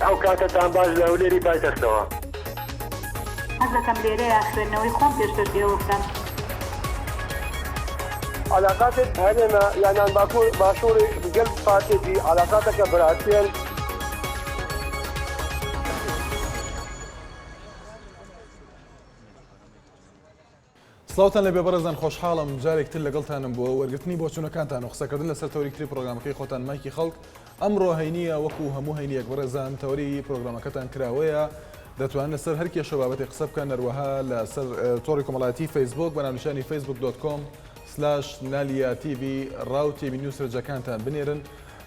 ئەو کاتەتان باش لە هەولێری پایتەختەوە. حەز دەکەم لێرەیا خوێندنەوەی خۆم پێشکەش ئێوە بکەم. علاقاتت هەرێمە یانان باکور باشوری گەل پارتێتی علاقاتەکە براتیەن. سڵاوتان لێبێ بەڕێزان خۆشحاڵم جارێک تر لەگەڵتانم بۆ وەرگرتنی بۆچوونەکانتان و قسەکردن لەسەر تەوەری تری پرۆگرامەکەی خۆتان مایکی خەڵک ئەمڕۆ هەینیە وەکو هەموو هەینیەک بەڕێزان تەوەری پرۆگرامەکەتان کراوەیە دەتوانن لەسەر هەر کێشە بابەتێک قسە بکەن هەروەها لەسەر تۆڕی کۆمەڵایەتی فەیسبوک بە ناونیشانی facebook.com slash نالیا تیڤی ڕا و تێبینی و سەرنجەکانتان بنێرن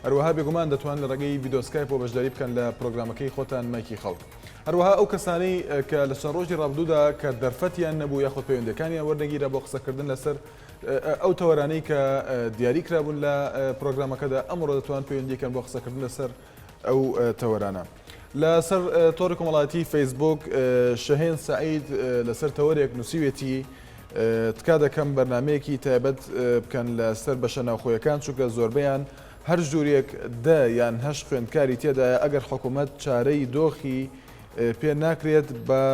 هەروەها بێگومان دەتوان لە ڕێگەی ڤیدۆ سکایپەوە بەشداری بکەن لە پرۆگرامەکەی خۆتان مایکی خەڵک. هەروەها ئەو کەسانەی کە لە چەند ڕۆژی ڕابردوودا کە دەرفەتیان نەبوو یاخود پەیوەندیەکانیان وەرنەگیرا بۆ قسەکردن لەسەر ئەو تەوەرانەی کە دیاری کرابوون لە پرۆگرامەکەدا ئەمڕۆ دەتوان پەیوەندیەکەن بۆ قسەکردن لەسەر ئەو تەوەرانە. لەسەر تۆڕی کۆمەڵایەتی فەیسبوک شەهێن سەعید لەسەر تەوەرێک نووسیوێتی تکا دەکەم بەرنمەیەکی تایبەت بکەن لەسەر بەشە ناوخۆیەکان چونکە زۆربەیان هەر ژوورێک دە یان هەشت خوێندکاری تێدایە، ئەگەر حکومەت چارەی دۆخی پێ ناکرێت با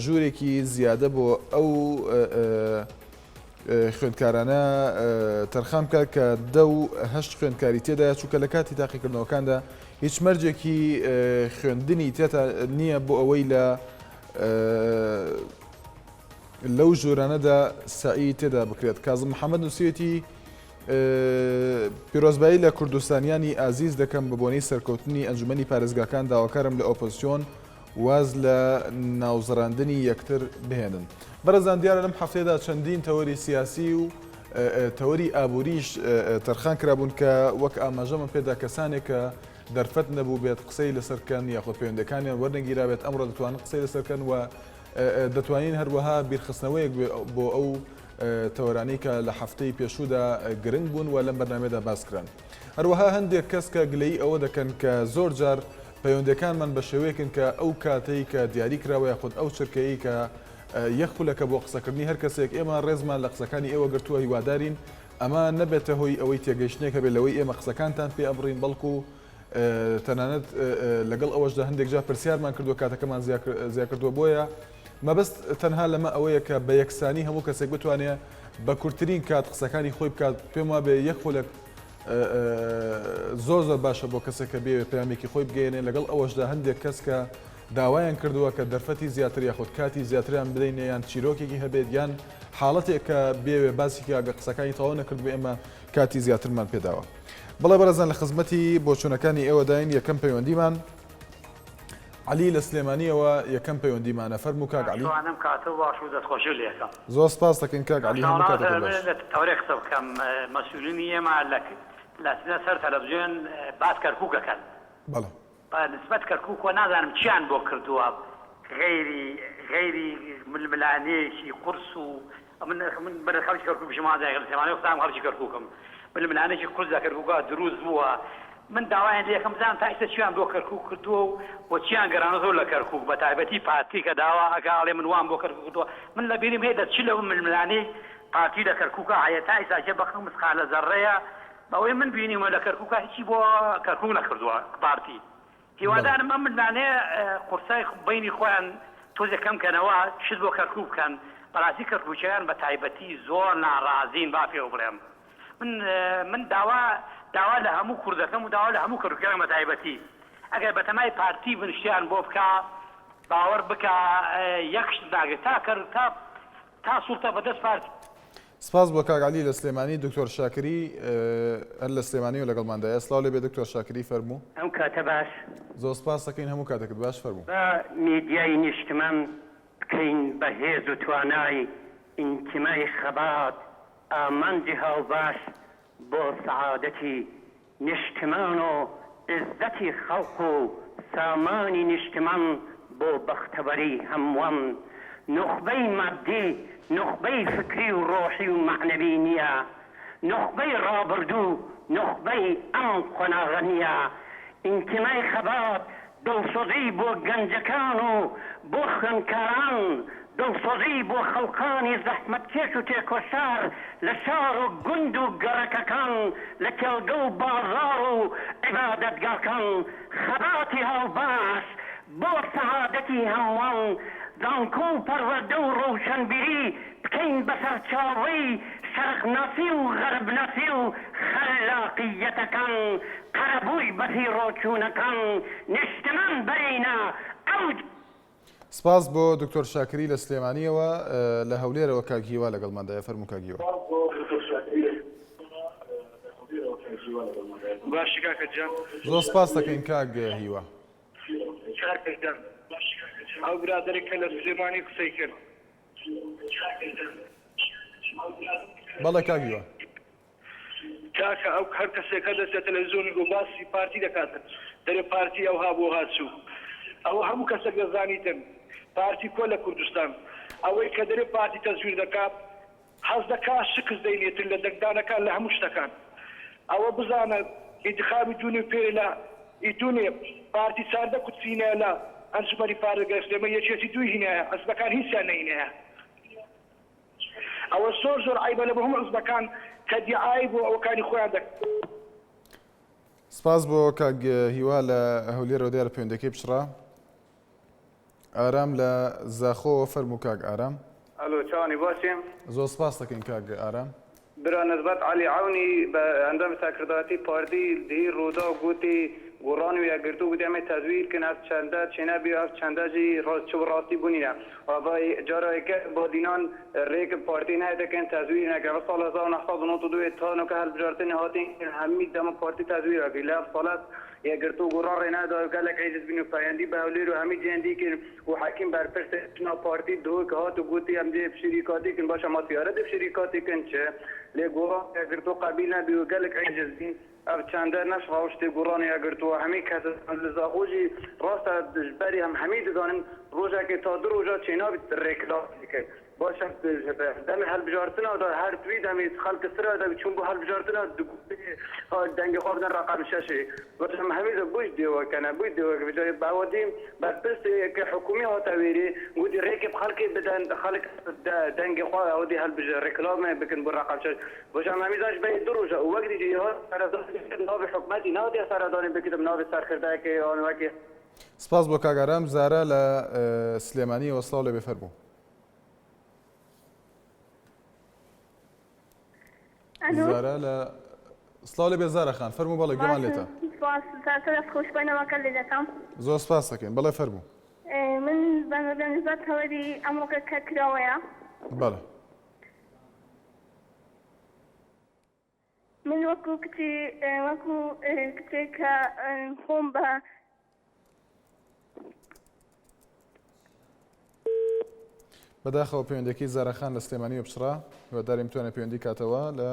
ژوورێکی زیادە بۆ ئەو خوێندکارانە تەرخان بکات کە دە و هەشت خوێندکاری تێدایە، چونکە لە کاتی تاقیکردنەوەکاندا هیچ مەرجێکی خوێندنی تێتا نییە بۆ ئەوەی لە لەو ژوورانەدا سەعی تێدا بکرێت. کازم محەمەد نووسیویەتی، پیرۆزبایی لە کوردستانیانی ئازیز دەکەم بە بۆنەی سەرکەوتنی ئەنجومەنی پارێزگاکان داواکارم لە ئۆپۆزسیۆن واز لە ناوزڕاندنی یەکتر بهێنن. بەڕێزان دیارە لەم هەفتەیەدا چەندین تەوەری سیاسی و تەوەری ئابووریش تەرخان کرابوون کە وەک ئاماژەمان پێدا کەسانێک کە دەرفەت نەبوو بێت قسەی لەسەر بکەن یاخود پەیوەندەکانیان وەرنەگیرابێت ئەمڕۆ دەتوانن قسەی لەسەر بکەن و دەتوانین هەروەها بیرخستنەوەیەک بۆ ئەو تەوەرانەی کە لە هەفتەی پێشوودا گرنگ بوون و لەم بەرنامەیەدا باس کران. هەروەها هەندێک کەس کە گلەیی ئەوە دەکەن کە زۆر جار پەیوەندیەکانمان بە شێوەیەکن کە ئەو کاتەی کە دیاری کراوە یاخود ئەو چرکەیەی کە یەک خولەکە بۆ قسەکردنی هەر کەسێک ئێمە ڕێزمان لە قسەکانی ئێوە گرتووە هیوادارین ئەمە نەبێتە هۆی ئەوەی تێگەیشتنێک هەبێت لەوەی ئێمە قسەکانتان پێ ئەبڕین بەڵکو تەنانەت لەگەڵ ئەوەشدا هەندێک جار پرسیارمان کردووە کاتەکەمان زیاکردووە بۆیە مەبەست تەنها لەمە ئەوەیە کە بە یەکسانی هەموو کەسێک بتوانێت بە کورتترین کات قسەکانی خۆی بکات پێم وابێ یەک خولەک زۆر زۆر باشە بۆ کەسێک کە بێ پەیامێکی خۆی بگەێنێ لەگەڵ ئەوەشدا هەندێک کەس کە داوایان کردووە کە دەرفەتی زیاتر یاخود کاتی زیاتریان بدەینێ یان چیرۆکێکی هەبێت یان حاڵەتێک کە بێوێ باسی کە قسەکانی تەواو نەکردبوو ئێمە کاتی زیاترمان پێداوە. بەڵێ بەڕێزان لە خزمەتی بۆچوونەکانی ئێوەداین یەکەم پەیوەندیمان عەلی لە سلێمانیەوە یەکەم پەیوەندیمانە فەرموو کاک عەلی. شوانم کاتە باش و دەستخۆشی لێ ئەکەم. زۆر سپاس دەکەین کاک عەلی هەموو کاتێکت باش. لە تەورێ قسە بکەم مەسئولینی ئێمە لە لە سەر تەلەفزیۆن باس کەرکوک ئەکەن. بەڵێ. بە نسبەت کەرکوکوە نازانم چیان بۆ کردووە غەیری غەیری ململانێیەکی قورس و من من بەر خەڵکی کەرکوک بژیم وازای لە سلێمانی خودام خەڵکی کەرکوکم ململانێکی قورس لە کەرکوکا دروست بووە من داوایان لێکەم بزانم تا ئیستا چیان بۆ کەرکوک کردووە و و چیان گەرانەتەوە لە کەرکوک بە تایبەتی پارتی کە داوا ئەکا ئەڵێ من وام بۆ کەرکوک کردووە من لە بیرم هەیە لە چ لەو ململانێی پارتی لە کەرکوکا هەیە تا ئیستا چێ بەقەد مسقالە زەڕەیە بەوەی من بینیومە لە کەرکوکا هیچی بۆ کەرکوک نەکردووە پارتی هیوادارم ئەم ململانێ قورسای بەینی خۆیان تۆزێ کەم کەنەوە شت بۆ کەرکوک بکەن بەراستی کەرکوکیەکان بە تایبەتی زۆر ناڕازین با پێو بڵێم من من داوا داوا لە هەموو کوردەکەم و داوا لە هەموو کەرکوکیەکان بە تایبەتی ئەگەر بەتەمای پارتی بن شتیان بۆ بکا باوەڕ بکە یەک شت ناگرێت تا کەر تا تا سوڵتە بەدەست پارتی سپاس بۆ کاک عەلی لە سلێمانی، دکتۆر شاکری هەر لە سلێمانیەوە لەگەڵماندایە، سڵاو لێبێ دکتۆر شاکری فەرموو. ئەم کاتە باش. زۆر سپاس دەکەین هەموو کاتێکت باش فەرموو. با میدیای نیشتمان بکەین بە هێز و توانای ئینتیمای خەبات ئامانجی هاوبەش بۆ سەعادەتی نیشتمان و عیززەتی خەڵق و سامانی نیشتمان بۆ بەختەوەری هەمووان. نوخبەی مادی، نوخبەی فکری و ڕۆحی و مەعنەوی نییە. نوخبەی ڕابردوو، نوخبەی ئەم قۆناغە نییە. ئینتیمای خەبات، دڵسۆزی بۆ گەنجەکان و بۆ خوێندکاران. دڵسۆزی بۆ خەڵکانی زەحمەتکێش و تێکۆشار لە شار و گوند و گەڕەکەکان، لە کێڵگە و بازاڕ و عیبادەتگاکان، خەباتی هاوبەش بۆ سەعادەتی هەمووان، زانکۆ و پەروەردە و ڕۆشنبیری بکەین بە سەرچاوەی شەرقناسی و غەربناسی و خەلاقییەتەکان، قەرەبووی بەفیڕۆچوونەکان، نیشتمان بەرینە ئەوج. سپاس بۆ دکتۆر شاکری لە سلێمانیەوە، لە هەولێرەوە کاک هیوا لەگەڵماندایە، فەرموو کاک هیوا. باشی کاکە گیان. زۆر سپاست دەکەین کاک هیوا. کاکە گیان ئەو برادەرەی کە لە سلێمانی قسەی کرد. بەڵێ کاک هیوا. کاکە ئەو هەر کەسێکە دەچێتە تەلەڤیزۆنی گۆ باسی پارتی دەکاتن دەرێ پارتی ئەوها بۆ ها چوو ئەوە هەموو کەسێک دەزانیتن پارتی کوە لە کوردستان ئەوەی کە دەرێ پارتی تەزویر دەکات حەز دەکا شکست دەینێتن لە دەنگدانەکان لە هەموو شتەکان ئەوە بزانە ئینتخابی دوونێ و پێرێ لە ئی دوونێ پارتی چاردە کورسی هینایە لە ئەنجومەنی پارێزگای سلێمانی یەکێتی دووی هینایە حزبەکان هیچیان نەهینایە. ئەوە زۆر زۆر عەیبە لە بۆ هەموو حزبەکان کە دیعای بۆ ئەوەکانی خۆیان دەکەن. سپاس بۆ کاک هیوا لە هەولێرەوە دیارە پەیوەندیەکەی پچڕا. ئارام لە زاخۆوە فەرموو کاک ئارام. ئەلۆ چاوانی باشی؟ زۆر سپاس دەکەین کاک ئارام. برا نسبەت عەلی عەونی بە ئەندامی سەرکردایەتی پارتی دهی ڕووداو گوتی گوڕان و یەکگرتوو گوتی ئەمێ تەزویر کن ئەف چەندە چێنەبی و ئەف چەندە ژی ڕاست چ ڕاستی بونینە و جارایکە بادینان رێک پارتی نەدەکەن تەزویر نەکەن ئەڤ ساڵ 1992 ێ تا نوکە هەلبژارتنێ هاتین کردن هەمی دەمە پارتی تەزویرا کرد لە ئەڤ ساڵە یەکگرتوو گوڕان رێ نەدا و گەلەک عیجز بین و پەیەندی بە هەولێر و هەمی جێندی کرد و حەکیم بەرپرسێ نا پارتی دهۆک هات و گوتی ئەم دێ بشریکاتی کن باشە ما تیارە دێ بشریکاتی کن چ لێ گوڕان یەکگرتوو قەبیل نەبی و گەلەک عیجز بین ئەڤ چەندە نەش ڕەوشتێ گوڕان یەکگرتووە هەمی کەس لە زاخۆ ژی ڕاستە ژبەری هەم هەمی دزانن ڕۆژەکێ تا دو ڕۆژا چێنابیت ڕێکلام دکرد باشە دەمی هەلبژارتنا دا هەر دوی دەمی خەلک سرا دەبی چون بۆ هەلبژارتنا دگوتی دەنگی خوا بدەن ڕەقەم شەشێ باشە هەمی زە بوش دێوە کەنە بوش دێوە بجای باوەدیم بەرپرسێ کە حکومی هاتە وێری گوتی ڕێکێ خەلکێ بدەن خەلک دەنگی خوا ئەودی هەلبژ ڕێکلامێ بکن بۆ ڕەقەم شەش باشە هەمی زانش بەی دو ڕۆژە و وەک دیجی هات سەردانی بکرد ناوی حکومەتی ناتێ سەردانی بکردم ناوی سەرکردایەکێ یان وەکی سپاس بۆ کاک ئارام. زارا لە سلێمانیەوە سڵاو لێبێ فەرموو. ئەلۆ. زارا لە سڵاو لێبێ زارا خان فەرموو بەڵێ گوێمان باشم لێتە. سپاس زیاتر دەست خۆش بەنەوەکە لێ دەکەم. زۆر سپاس دەکەین بەڵێ فەرموو. من بە بە نسبەت تەوەری ئەمڕۆکە کە کراوەیە. بەڵێ. من وەکو کچی وەکو کچێک کە خۆم بە. بەداخەوە پەیوەندەکەی زارا خان لە سلێمانیوە پچڕا هیوادارین بتوانێت پەیوەندی کاتەوە لە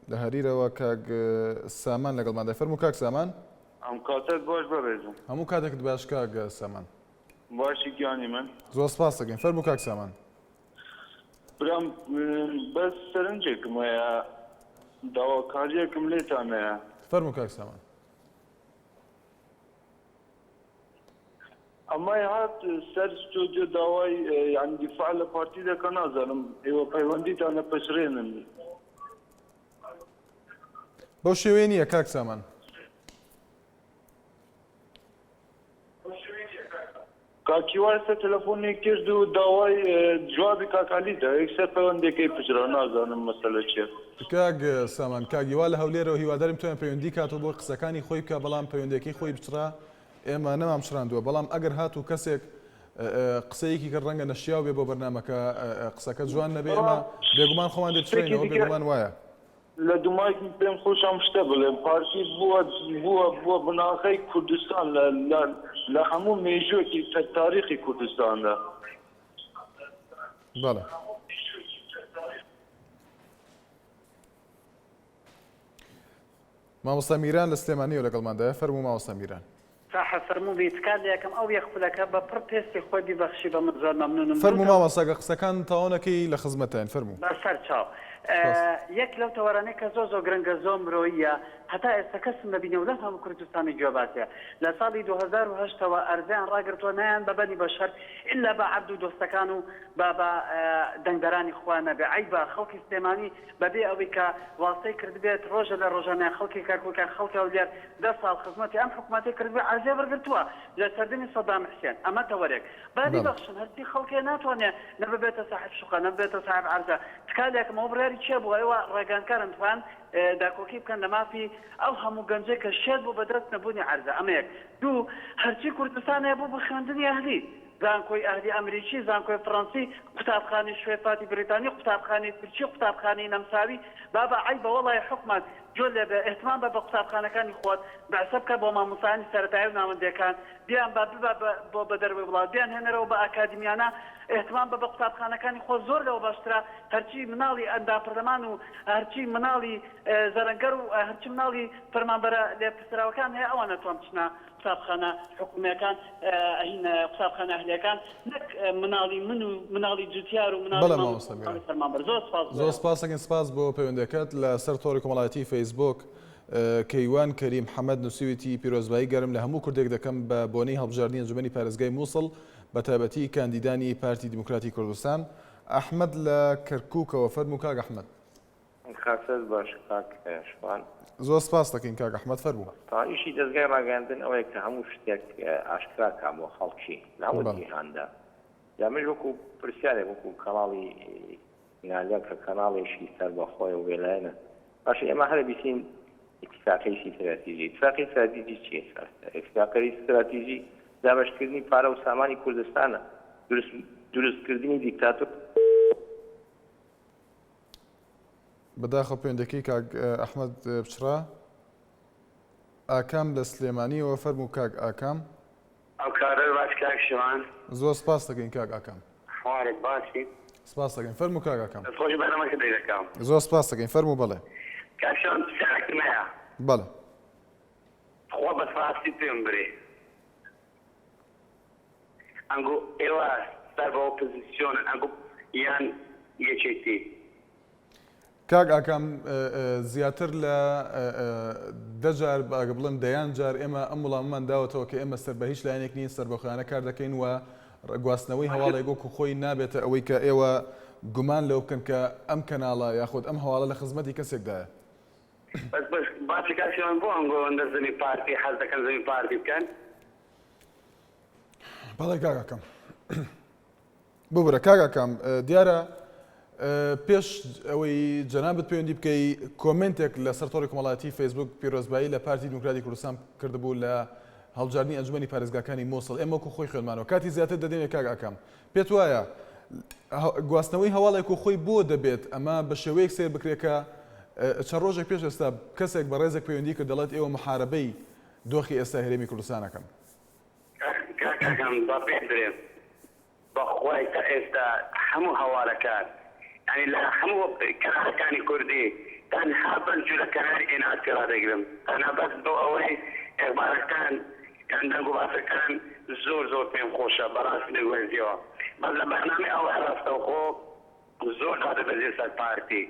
لە هەریرەوە کاک سامان لەگەڵماندا فەرموو کاک سامان. ئەم کاتەت باش بەڕێزم. هەموو کاتێکت باش کاک سامان. باشی گیانی من. زۆر سپاست دەکەین فەرموو کاک سامان. برام بەس سەرنجێکم هەیە داواکاریەکم لێتان هەیە. فەرموو کاک سامان. ئەمای هات سەر ستۆدیۆ داوای یانی دیفاع لە پارتی دەکا نازانم ئێوە پەیوەندیتان ئەپچرێنن. بەو شێوەیە نییە کاک سامان. کاک هیوا ئێستا تەلەفۆنی کرد و داوای جوابی کاک عەلی دا یەکسەر پەیوەندیەکەی پچرا نازانم مەسەلە چیە. کاک سامان کاک هیوا لە هەولێرەوە هیوادارم بتوانێت پەیوەندی کاتەوە بۆ قسەکانی خۆی بکا بەڵام پەیوەندیەکەی خۆی بچڕا ئێمە نەمام چڕاندووە بەڵام ئەگەر هاتوو کەسێک قسەیەکی کرد ڕەنگە نەشیاو بێ بۆ بەرنامەکە قسەکە جوان نەبێ ئێمە بێگومان خۆمان دەپچڕێینەوە بێگومان وایە. لە دومای پێم خۆشە ئەم شتە بڵێم پارتی بووە بووە بووە بناغەی کوردستان لە لە لە هەموو مێژووێکی تاریخی کوردستاندا. بەڵێ. مامۆستا میران لە سلێمانیەوە لەگەڵماندایە فەرموو مامۆستا میران. ساحە فەرموو بی تکات لێ ئەکەم ئەو یەک خولەکە بە پڕ پێستی خۆت بیبەخشی بە من زۆر مەمنونم فەرموو مامۆستا گەر قسەکان تەواو نەکەی لە خزمەتتاین فەرموو. بە سەر چاو. یەک لەو تەوەرانەی کە زۆر زۆر گرنگە زۆر مرۆییە هەتا ئێستا کەسم نەبینیوە لەم هەموو کوردستانی گوێ باتێ لە ساڵی 2008 ەوە ئەرزیان ڕاگرتووە نایان بە بەنی بەشەر ئیلا بە عەبد و دۆستەکان و بە بە دەنگدەرانی خۆیان نەبێ عەیبە خەڵکی سلێمانی بەبێ ئەوەی کە واستەی کردبێت ڕۆژە لە ڕۆژانە خەڵکی کەرکوک یان خەڵکی هەولێر دە ساڵ خزمەتی ئەم حکومەتەی کردبێ عەرزی وەرگرتووە لە سەردەمی سەدام حسێن ئەمە تەوەرێک با بیبەخشن هەرچی خەڵکێ ناتوانێ نە ببێتە ساحب شوقە نە ببێتە ساحب عەرزە تکا لێکم ئەوە بڕیاری کێ بووە ئێوە ڕاگەیاندکارن توان داکۆکی بکەن لە مافی ئەو هەموو گەنجەی کە شێت بوو بەدەست نەبوونی عەرزە ئەمە یەک دوو هەرچی کوردستان هەیە بوو بە خوێندنی ئەهلی زانکۆی ئەهلی ئەمریکی، زانکۆی فڕەنسی، قوتابخانەی شوێفاتی بریتانی، قوتابخانەی تورکی، قوتابخانەی نەمساوی، بابە عەیبە وەڵای حوکمات گوێ لێ بێ ئیهتمام بە بە قوتابخانەکانی خۆت بەعسە بکە بۆ مامۆستایانی سەرەتایی و ناوەندێکان بیان بە ببە بە بۆ بە دەرەوەی وڵات بیان هێنەرەوە بە ئاکادمیانە ئیهتمام بە بە قوتابخانەکانی خۆت زۆر لەوە باشترە هەرچی مناڵی ئەندام پەرلەمان و هەرچی مناڵی زەرەنگەر و هەرچی مناڵی فەرمانبەرە لێپرسراوەکان هەیە ئەوان ئەتوان بچنە قوتابخانە حکومیەکان هین قوتابخانە ئەهلیەکان نەک مناڵی من و مناڵی جوتیار و مناڵی بەڵێ مامۆستا مامۆستا مناڵی میران فەرمانبەر زۆر سپاس بۆ زۆر ئێوە. سپاس دەکەین سپاس بۆ پەیوەندەکەت لە سەر تۆڕی کۆمەڵایەتی فەیسبووک کەیوان کەریم حەمەد نووسیویتی پیرۆزبایی گەرم لە هەموو کوردێک دەکەم بە بۆنەی هەڵبژاردنی ئەنجومەنی پارێزگای مووسڵ بە تایبەتی کاندیدانی پارتی دیموکراتی کوردستان ئەحمەد لە کەرکووکەوە فەرموو کاک ئەحمەد. خاسەت باش کاک شوان. زۆر سپاست دەکەین کاک ئەحمەد فەرموو. تا ئیشی دەزگای ڕاگەیاندن ئەوەیە کە هەموو شتێک ئاشکرا کا بۆ خەڵکی لە هەموو بەڵێ. جیهاندا جا منیش وەکو پرسیارێک وەکو کەناڵی نالیا کە کەناڵێکی سەربەخۆیە و بێلایەنە باشە ئێمە هەر بیسین ئیتفاقی ستراتیژی ئیتفاقی ستراتیژی چییە ئیتفاقی ستراتیژی دابەشکردنی پارە و سامانی کوردستانە دروست دروستکردنی دیکتاتۆر بەداخەوە پەیوەندەکەی کاک ئەحمەد پچڕا. ئاکام لە سلێمانیەوە فەرموو کاک ئاکام. ئەو کارەت باش کاک شوان. زۆر سپاست دەکەین کاک ئاکام. حوالت باشی؟ سپاست دەکەین فەرموو کاک ئاکام. دەست خۆشی بەرنامەکە لێ دەکەم. زۆر سپاست دەکەین فەرموو بەڵێ. کاک شوان پرسیارێکم هەیە. بەڵێ. خوا بەس ڕاستی پێم برێ. ئەنگۆ ئێوە سەر بە ئۆپزسیۆنن ئەنگۆ یان یەکێتی؟ کاک ئاکام زیاتر لە دە جار ئەگەر بڵێم دەیان جار ئێمە ئەم وڵامەمان داوەتەوە کە ئێمە سەر بە هیچ لایەنێک نین سەربەخۆیانە کار دەکەین و گواستنەوەی هەواڵێک وەکو خۆی نابێتە ئەوەی کە ئێوە گومان لەوە بکەن کە ئەم کەناڵە یاخود ئەم هەواڵە لە خزمەتی کەسێکدایە. بەس بەس باسی کاک سیروان بۆ ئەنگۆ ئەوەندە زەمی پارتی حەز دەکەن زەمی پارتی بکەن؟ بەڵێ کاک ئاکام ببورە کاک ئاکام دیارە پێش ئەوەی جەنابت پەیوەندی بکەی کۆمنتێک لەسەر تۆڕی کۆمەڵایەتی فەیسبوک پیرۆزبایی لە پارتی دیموکراتی کوردستان کردبوو لە هەڵبژاردنی ئەنجومەنی پارێزگاکانی مووسڵ ئێمە وەکو خۆی خوێندمانەوە کاتی زیاتر دەدەینێ کاک ئاکام پێت وایە گواستنەوەی هەواڵێک و خۆی بۆ دەبێت ئەمە بە شێوەیەک سێر بکرێت کە چەند ڕۆژێک پێش ئێستا کەسێک بە ڕێزێک پەیوەندی کرد دەڵێت ئێوە محاربەی دۆخی ئێستای هەرێمی کوردستان ئەکەن. کاکەکەم با پێت برێم بەخوای تا ئێستا هەموو هەوالەکان یانی لە هەموو کەنالەکانی کوردی تەنها بەس جولە کەنالی ئێن ئار تی ڕادەگرم تەنها بەس بۆ ئەوەی ئیخبارەکان یان دەنگ و باسەکان زۆر زۆر پێم خۆشە بەڕاستی دەگوێزیەوە بەس لە بەرنامەی ئەوە ڕاستەوخۆ زۆر دادەبەزیە سەر پارتی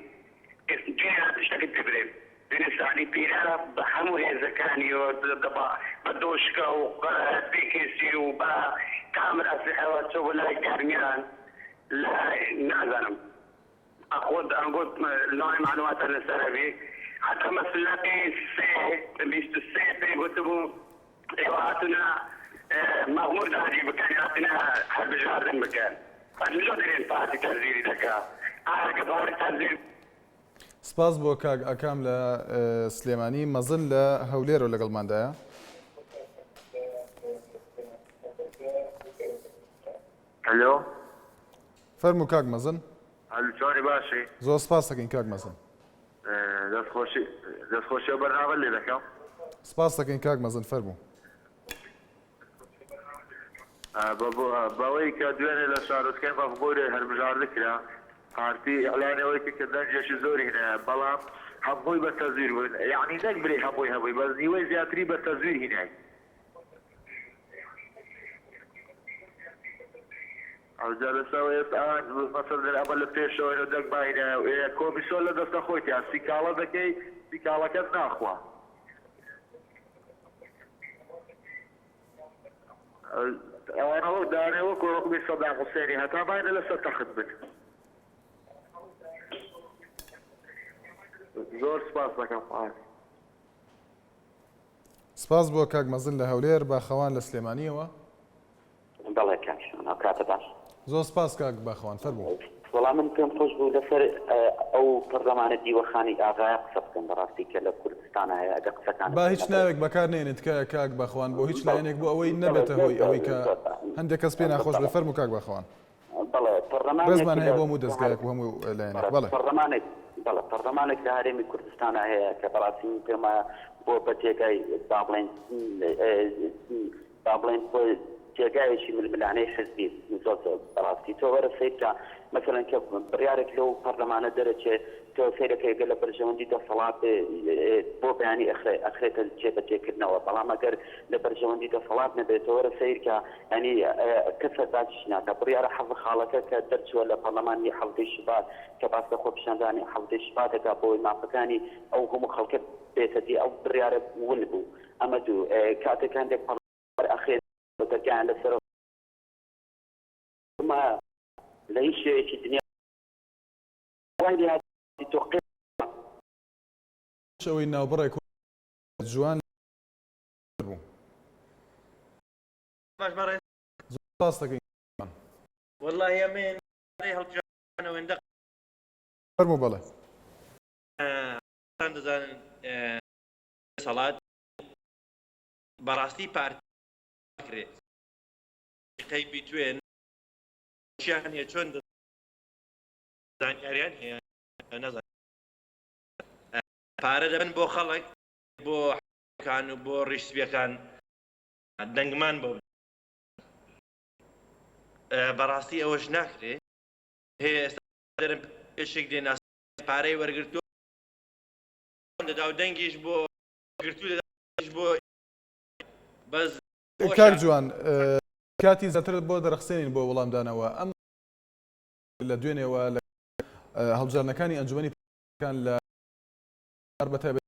دوێنێ هاتم شتەکەت پێ برێم دوێنێ سەعدی پیرە بە هەموو هێزەکانیەوە بە دۆشکە و پێکێسی و بە تامر ئەسلحەوە چۆ بۆ لای گەرمیان لە نازانم ئەخۆت ئەنگۆت لەوانەیە معلوماتان لەسەر هەبێ حتا مەسلەقی سێ 23 پێی گوتبوو ئێوە هاتوونە مەغمور داگیر بکەن یا هاتوونە هەلبژاردن بکەن بەس لۆ دەرێن پارتی تەزویری دەکا ئایا کە پارتی تەزویر سپاس بۆ کاک ئاکام لە سلێمانی. مەزن لە هەولێرەوە لەگەڵماندایە. ئەلۆ. فەرموو کاک مەزن. ئەلو چۆنی باشی؟ زۆر سپاس دەکەین کاک مەزن. دەست خۆشی دەست خۆشی ئەو بەرنامە لێ دەکەم. سپاس دەکەین کاک مەزن فەرموو. بەوەی کە دوێنێ لە شارۆچکەی مەخمورێ هەلبژاردن کرا پارتی ئیعلانی ئەوەی کرد کە دەنگێکی زۆری هینایە بەڵام هەمووی بە تەزویر بوو یەعنی نەک برێ هەمووی هەمووی بەس نیوەی زیاتری بە تەزویر هینای. ئەوجا لەسەر ئێستا ئەوان مەسەلەن ئەمە لە پێشەوەین و دەنگ ماینایە و ئێ کۆمیسۆن لە دەستە خۆیتیا سیکاڵە دەکەی سیکاڵەکەت ناخوا. ئەوانە وەک دانێ وەکو حوکمی سەدام حوسێنی هەتا ماینە لەسەر تەخت بن. زۆر سپاس دەکەم. سپاس بۆ کاک مەزن لە هەولێر، باخەوان لە سلێمانییەوە. بەڵێ کاک شوان ئەو کاتە باش. زۆر سپاس کاک باخەوان فەرموو. وەڵا من پێم خۆش بوو لەسەر ئەو پەرلەمانە دیوەخانی ئاغایە قسە بکەم بەڕاستی کە لە کوردستانا هەیە ئەگەر قسەکانت با هیچ ناوێک بەکار نەیەنین تکایە کاک باخەوان بۆ هیچ لایەنێک بۆ ئەوەی نەبێتە هۆی ئەوەی کە هەندێک کەس پێ ناخۆش بێ فەرموو کاک باخەوان. بەڵێ پەڕلەمانێک ڕێزمان هەیە لە بۆ هەموو دەزگایەک و هەموو لایەنێک بەڵێ. پەڕلەمانێک بەڵێ پەڕلەمانێک لە هەرێمی کوردستانا هەیە کە بەڕاستی من پێم وایە بۆ بە جێگای با بڵێین با بڵێین بۆ جێگایەکی ململانێی حزبی زۆر زۆر بەڕاستی تۆ وەرە سەیر کە مەسەلەن کە بڕیارێک لەو پەڕلەمانە دەرەچێ تۆ سەیرەکەی گەر لە بەرژەوەندی دەسەڵات بێ بۆ بەیانی ئەخرێ ئەخرێتە جێبەجێکردنەوە بەڵام ئەگەر لە بەرژەوەندی دەسەڵات نەبێت تۆ وەرە سەیر کە یانی کەس سەربازیش ناکا بڕیارە حەڤدە خاڵەکە کە دەرچووە لە پەڕلەمانی حەڤدەی شوبات کە باس لە خۆپیشاندانی حەڤدەی شوبات دەکا بۆ ئەوەی مافەکانی ئەو هەموو خەڵکە بێتە دی ئەو بڕیارە ون بوو ئەمە دوو کاتێک هەندێک پەڕلەمانتار ئەخرێنەوە دەرگایان لەسەرە لە هیچ شوێیەکی دنیا وای لێهاتی تۆقێ. ئەوەی ناوبڕێک جوان بوو. باش بەڕێز. زۆر سپاست دەکەین جوان. وەڵاهی ئەمن ڕێی هەڵبژاردن ئەوەندە. فەرموو بەڵێ. خۆتان دەزانن دەسەڵات بەڕاستی پارتی ناکرێ قەی بیتوێن چیان هەیە چۆن زانیاریان هەیە نازانم پارە دەبن بۆ خەڵک بۆ کان و بۆ ڕیش سپیەکان دەنگمان بۆ بەڕاستی ئەوەش ناکرێ هەیە ئێستا دەرم پێشێک دێ ناس پارەی وەرگرتووە دەدا و دەنگیش بۆ گرتوو دەدا بۆ بەس کاک جوان کاتی زیاتر بۆ دەرەخسێنین بۆ وەڵامدانەوە ئەم لە دوێنێوە لە هەڵبژاردنەکانی ئەنجومەنی کان لە بە تایبەت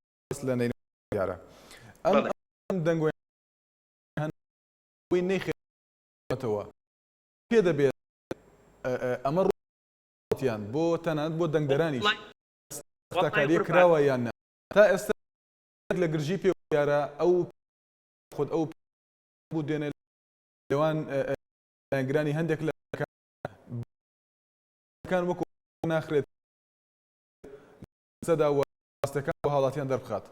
لە نەینەوا دیارە ئەم دەنگۆی هەن نەیخێتەوە پێ دەبێت ئەمە ڕووتیان بۆ تەنانەت بۆ دەنگدەرانیش ساختەکاریە کراوە یان نا تا ئێستا لە گرژی پێ دیارە ئەو خود ئەو بوو دێنێ لێوان لایەنگرانی هەندێک لە کان وەکو ناخرێت سەدا و ڕاستەکان بۆ هاوڵاتیان دەربخات.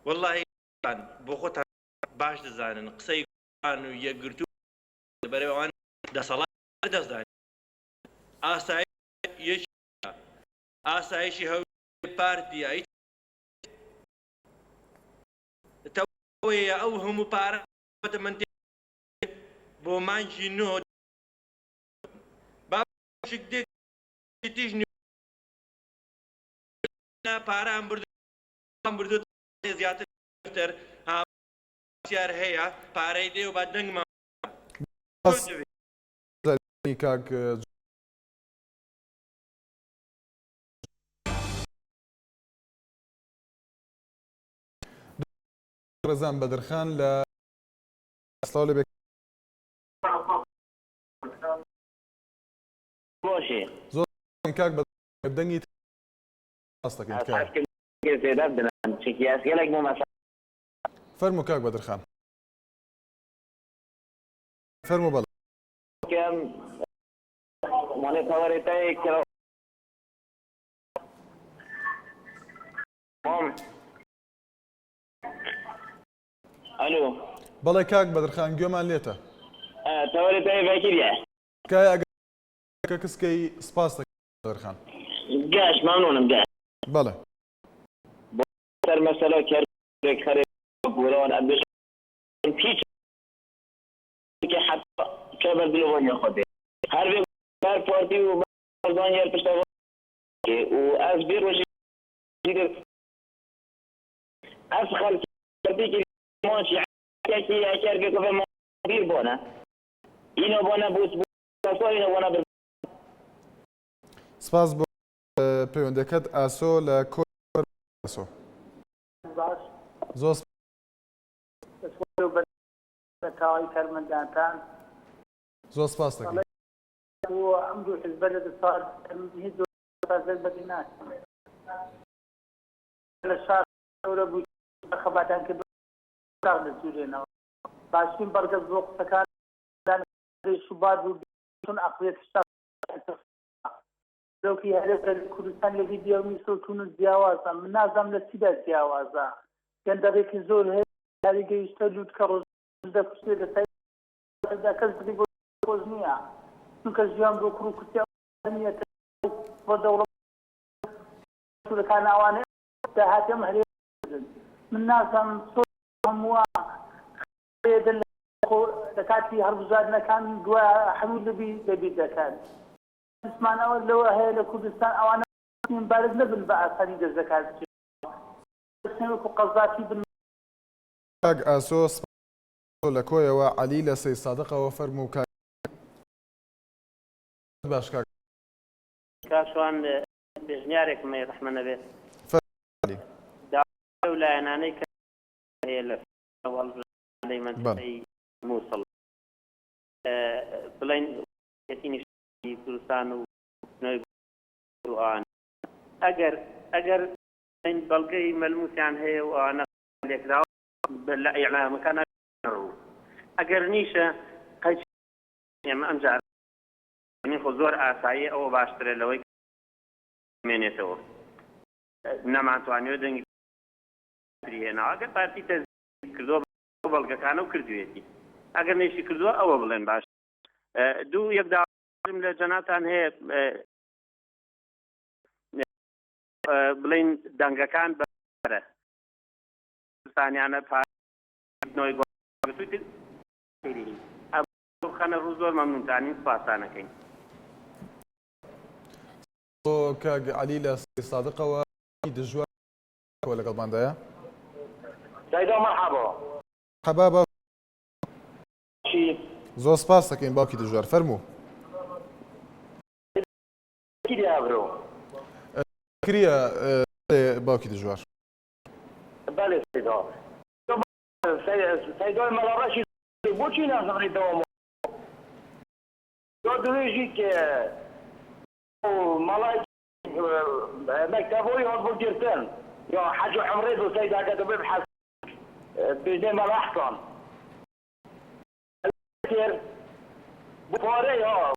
وەڵاهی بۆ خۆتان باش دەزانن قسەی گۆڕان و یەکگرتوو لەبەرئەوەی ئەوان دەسەڵات دەستدان ئاسایش یەکێتیە ئاسایشی هەولێر پارتیە هیچ تەوەیە ئەو هەموو پارە من بۆ مانگی نۆ با شک دێت تیژ پارە ئەم بردو ئەم بردو زیاتر تر هاوسیار هەیە پارەی دێ و با دەنگمان کاک ڕێزان بەدرخان لە سڵاو لێ بێ. بۆشی. زۆر کاک بەدرخان دەنگی ڕاست دەکەین تکایە. فەرموو کاک بەدرخان. فەرموو بەڵێ. ئەلۆ. بەڵێ کاک بەدرخان گوێمان لێتە. تەوەرێ تەوێ ڤەکیریە. تکایە ئەگەر کە کسکەی سپاست دەکەم بەدرخان. گاش مەمنونم گاش. بەڵێ. بۆ سەر مەسەلە کەرکوک خەرێ گۆران ئەبێژم هیچ کە حەتا کە بەر دلۆڤانیا خۆ دێ هەر بێ هەر پارتی و بەرزان یەر پشتەوە و ئەز بێ ڕۆژی ئەف خەڵکی پارتی ماچی یەکی یەکەر بێ بیر بۆنە ئینۆ بۆنە بوس. سپاس بۆ پەیوەندەکەت ئاسۆ لە کۆ ئاسۆ. باش. زۆر سپاس. تەواوی کارمەندانتان. زۆر سپاس دەکەین. بۆ ئەم دوو حزبە لە دەسەڵات هیچ جۆرە بەدی ناکەن. لە شار گەورە بوو خەباتیان کرد شاخ دەسوورێنەوە. باشترین بەڵگەش بۆ قسەکان شوبات بوو چون عەقڵیەت شاخ سەرۆکی هەرێم لە کوردستان لە لیبیا و میسر و تونس جیاوازە من نازانم لە چیدا جیاوازە گەندەڵێکی زۆر هەیە هەری گەیشتە لوتکە ڕۆژ دەکوشتێ لە سایدا کەس دڵی بۆ خۆش نییە چونکە ژیان بۆ کوڕ و کچی ئەو نییە بۆ دەوڵەت سوورەکان ئەوانە داهاتی ئەم هەرێم من نازانم چۆن هەمووە خێدن لە کاتی هەڵبژاردنەکان دوا هەموو لەبی لەبیر دەکەن ترسمان ئەوە لەوە هەیە لە کوردستان ئەوانە بارد نەبن بە ئاسانی دەست لەکار بچن وەکو قەزافی بن. کاک ئاسۆ سپاس لە کۆیەوە عەلی لە سەیدسادقەوە فەرموو کاک باش کاک. کاک شوان پێشنیارێکم هەیە ڕەحمە نەبێت. فەرموو عەلی. داوا لەو لایەنانەی کە هەیە لە هەڵبژاردنەی مەنتیقەی موسڵ بڵێن یەکێتی نیشتمانی کوردستان و نەوەی و ئەوانە ئەگەر ئەگەر بڵێن بەڵگەی مەلموسیان هەیە و ئەوانە لێکراوە لە ئیعلامەکان ڕوو ئەگەر نیشە قەیچ ئێمە ئەم جارە خۆ زۆر ئاساییە ئەوە باشترە لەوەی مێنێتەوە نەمانتوانیوە دەنگی تری هێناوە ئەگەر پارتی تەزویر کردووە بە بەڵگەکانە و کردوێتی ئەگەر نەیشی کردووە ئەوە بڵێن باش دوو یەک داوام لە جەنابتان هەیە بڵین دەنگەکان بەرە کوردستانیانە پارتنەوەی گۆڕان بخەنە ڕوو زۆر مەمنونتانین سپاستانەکەین. بۆ کاک عەلی لە سادقەوە دژوار لەگەڵماندایە. سەیدا مەرحەبا. حەبا باوکی. چی؟ زۆر سپاس دەکەین باوکی دژوار فەرموو. کریە برۆ. کریە باوکی دژوار. بەلێ سەیدا. سەیدای مەلا ڕەشی بۆچی نازانیتەوە یا دوێژی کە مەڵای مەکتەبۆی هات بۆ گرتن یا حەج و عەمرێ بۆ سەیداکە دەبێ بحەس بێژنێ مەلا حسان کرد بۆ پارەی ها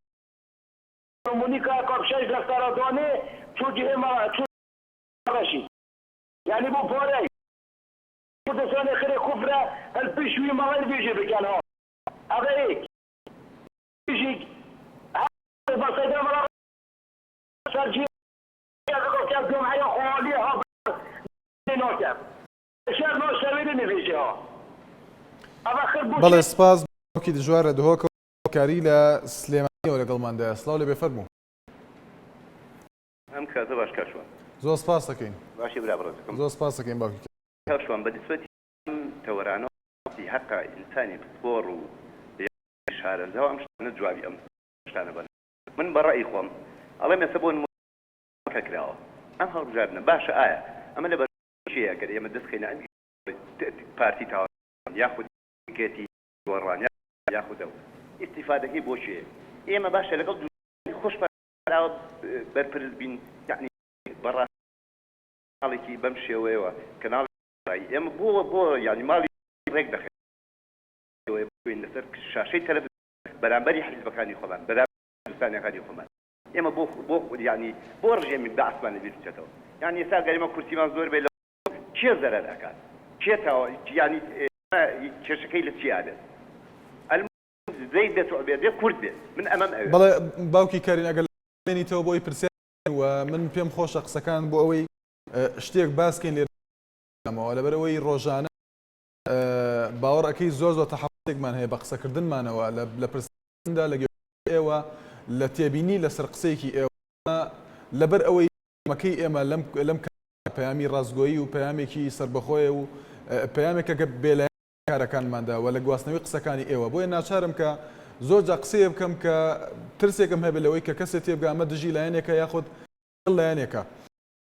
مونیکا کاک شەش دەفتەرە دانێ چوو جهێ مەلا چوو ڕەشی یعنی بۆ پارەی کوردستانی خرێ کوفرە هەل پیش وی مەڵای بێژێ بکەن ها ئەڤە یەک بژیک هەر بە سەیدا مەلا سەر جێ کە جمعەیە خۆالیە ها ناکەم شەر نۆ شەوێ نەبێژێ ها ئەڤە خر بۆ بەڵێ سپاس باوکی دژوار لە دهۆکەوە کاری لە سلێمانیەوە لەگەڵماندایە سڵاو لێبێ فەرموو. ئەم کاتە باش کاک شوان. زۆر سپاس دەکەین. باشی برا بەڕێزەکەم. زۆر سپاس دەکەین باوکی. کاک شوان بە نیسبەتی ئەم تەوەرانەوە هەقە ئینسانی پسپۆڕ و شارەزا و ئەم شتانە جوابی ئەم شتانە بەن من بە ڕەئی خۆم ئەڵێم ئێستا بۆ نموونە کە کراوە ئەم هەڵبژاردنە باشە ئایا ئەمە لە بەرژەوەندی کێیە گەر ئێمە دەست خەینە ئەم پارتی تاوان یاخود یەکێتی گۆڕان یاخود ئەو ئیستیفادەکەی بۆ کێیە ئێمە باشە لەگەڵ دوژمنانی خۆشمان ئاوا بەرپرس بین یەعنی بەڕاستی کەناڵێکی بەم شێوەیەوە کەناڵی ئێمە بۆ بۆ یانی ماڵی ڕێک دەخەین بین لەسەر شاشەی تەلەفزیۆن بەرامبەری حیزبەکانی خۆمان بەرامبەری کوردستانیەکانی خۆمان ئێمە بۆ بۆ یانی بۆ ڕژێمی بەعسمان لەبیر بچێتەوە یانی ئێستا گەر ئێمە کورسیمان زۆر بێت لە کێ زەرەر ئەکات کێ تاوە یانی کێشەکەی لە چیا بێت ئەلموهیم زەید بێت و عوبێد بێت کورد بێت من ئەمەم ئەوێ. بەڵێ باوکی کارین ئەگەر بێنیتەوە بۆی پرسیار و من پێم خۆشە قسەکان بۆ ئەوەی شتێک باس کەین لێرەوە لەبەرئەوەی ڕۆژانە باوەڕ ئەکەی زۆر زۆر تەحەفوزێکمان هەیە بە قسەکردنمانەوە لە پرسدا لە گوێ ئێوە لە تێبینی لەسەر قسەیەکی ئێوە لەبەر ئەوەی مەکەی ئێمە لەم لەم پەیامی ڕاستگۆیی و پەیامێکی سەربەخۆیە و پەیامێکە کە بێلایەن کارەکانماندا و لە گواستنەوەی قسەکانی ئێوە بۆیە ناچارم کە زۆر جا قسەیە بکەم کە ترسێکم هەبێت لەوەی کە کەسێ تێبگا ئەمە دژی لایەنێکە یاخود لایەنێکە.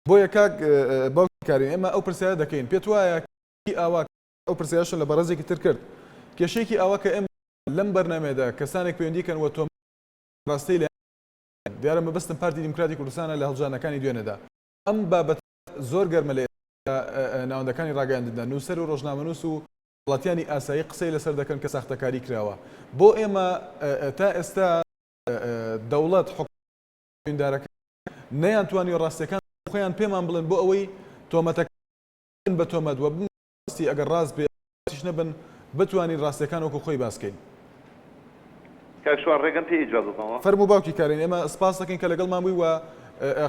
بۆیە کاک باوکی کارین ئێمە ئەو پرسیارە دەکەین پێت وایە کی ئاوا ئەو پرسیارەشم لە بەڕێزێکی تر کرد کێشەیەکی ئاوا کە ئێمە لەم بەرنامەیەدا کەسانێک پەیوەندی کەن و تۆمەت ڕاستەی لایەن دیارە مەبەستم پارتی دیموکراتی کوردستانە لە هەڵبژاردنەکانی دوێنێدا ئەم بابەتە زۆر گەرمە لە ناوەندەکانی ڕاگەیاندندا نووسەر و ڕۆژنامەنووس و وڵاتیانی ئاسایی قسەی لەسەر دەکەن کە ساختەکاری کراوە بۆ ئێمە تا ئێستا دەوڵەت حکومدارەکان نەیانتوانیوە ڕاستیەکان خۆیان پێمان بڵێن بۆ ئەوەی تۆمەتەکان بە تۆمەت وە ڕاستی ئەگەر ڕاست بێ ڕاستیش نەبن بتوانین ڕاستیەکان وەکو خۆی باس کەین. کاک شوان ڕێگەم پێ ی جواب ببەمەوە؟ فەرموو باوکی کارین ئێمە سپاست دەکەین کە لەگەڵمان بووی و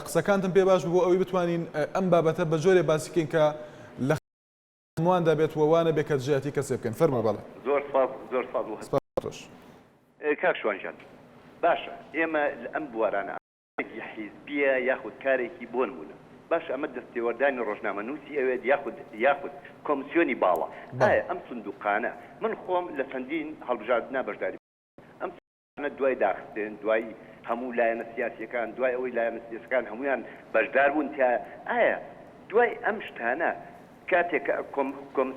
قسەکانتم پێ باش بوو بۆ ئەوەی بتوانین ئەم بابەتە بە جۆرێ باسی کەین کە لە هەموواندا بێت و وا نەبێ کە دژایەتی کەسێ بکەین فەرموو بەڵێ. زۆر سپاس زۆر سپاس بۆ سپاس بۆ تۆش. کاک شوان گیان باشە ئێمە لە ئەم بوارانە کارێکی حیزبیە یاخود کارێکی بۆ نمونە باشە ئەمە دەستێوەردانی ڕۆژنامەنوسی ئەوێت یاخود یاخود کۆمسیۆنی باڵا ئایا ئەم سندوقانە من خۆم لە چەندین هەڵبژاردنا بەشداری ئەم سندوقانە دوای داخستن دوای هەموو لایەنە سیاسیەکان دوای ئەوەی لایەنە سیاسەکان هەموویان بەشدار بوون تیایا ئایا دوای ئەم شتانە کاتێک کە کۆم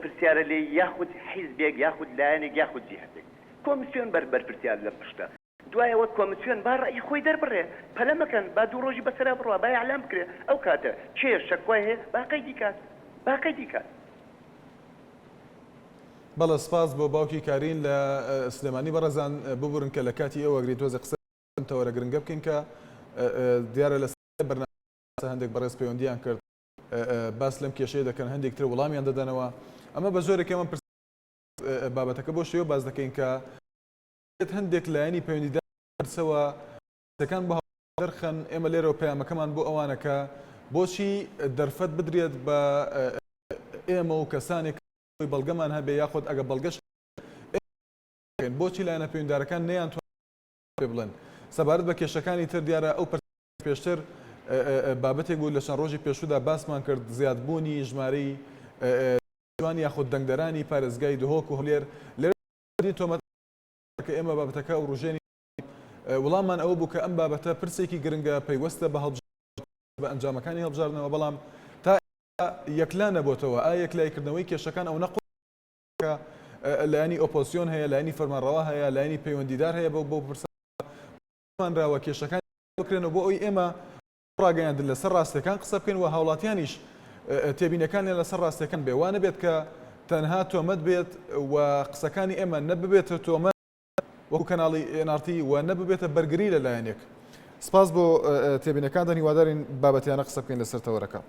پرسیارە لێی یاخود حیزبێک یاخود لایەنێک یاخود جیهەتێک کۆمسیۆن بەر بەرپرسیار لەم پشتە. دوای ئەوە کۆمسیۆن با ڕەئی خۆی دەربڕێ، پەلە مەکەن، با دوو ڕۆژی بەسەرا بڕوا، با ئیعلان بکرێ، ئەو کاتە کێ شەکوای هەیە با قەیدی کات، با قەیدی کات. بەڵێ سپاس بۆ باوکی کارین لە سلێمانی بەڕێزان ببورن کە لە کاتی ئێوە گرین تۆزێ قسە لەم تەوەرە گرنگە بکەین کە دیارە لە بەرنامە هەندێک بەڕێز پەیوەندیان کرد باس لەم کێشەیە دەکەن هەندێک تر وڵامیان دەدەنەوە ئەمە بە زۆرێک ئێمە بابەتەکە بۆ شێوە باس دەکەین کە هەندێک لایەنی پەیوەندیدار پرسەوە قسەکان بۆ دەرخەن، ئێمە لێرەوە پەیامەکەمان بۆ ئەوانە کە بۆچی دەرفەت بدرێت بە ئێمە و کەسانێک خۆی بەڵگەمان هەبێ یاخود ئەگە بەڵگەش بۆچی لایەنە پەیوەندیدارەکان نەیان پێ بڵێن سەبارەت بە کێشەکانی تر دیارە ئەو پێشتر بابەتێک بوو لە چەند ڕۆژی پێشوودا باسمان کرد زیادبوونی ژمارەی جوان یاخود دەنگدەرانی پارێزگای دهۆک و هەولێر لێرە تۆمەت کە ئێمە بابەتەکە وروژێنین وڵاممان ئەوە بوو کە ئەم بابەتە پرسێکی گرنگە پەیوەستە بە بە ئەنجامەکانی هەڵبژاردنەوە بەڵام تا یەکلا نەبۆتەوە ئا یەکلایکردنەوەی کێشەکان ئەو نەقۆکە لایەنی ئۆپۆزسیۆن هەیە لایەنی فەرمانڕەوا هەیە لایەنی پەیوەندیدار هەیە بۆ بۆ پرسانراوە کێشەکان بکرێنەوە بۆ ئەوی ئێمە ڕاگەیاندن لەسەر ڕاستیەکان قسە بکەین و هاوڵاتیانیش تێبینەکانیان لەسەر ڕاستیەکان بێ وا نەبێت کە تەنها تۆمەت بێت و قسەکانی ئێمە نە ببێتە تۆمەت وەکو کەناڵی NRT و نە ببێتە بەرگری لە لایەنێک. سپاس بۆ تێبینەکانتان هیوادارین بابەتیانە قسە بکەین لەسەر تەوەرەکە.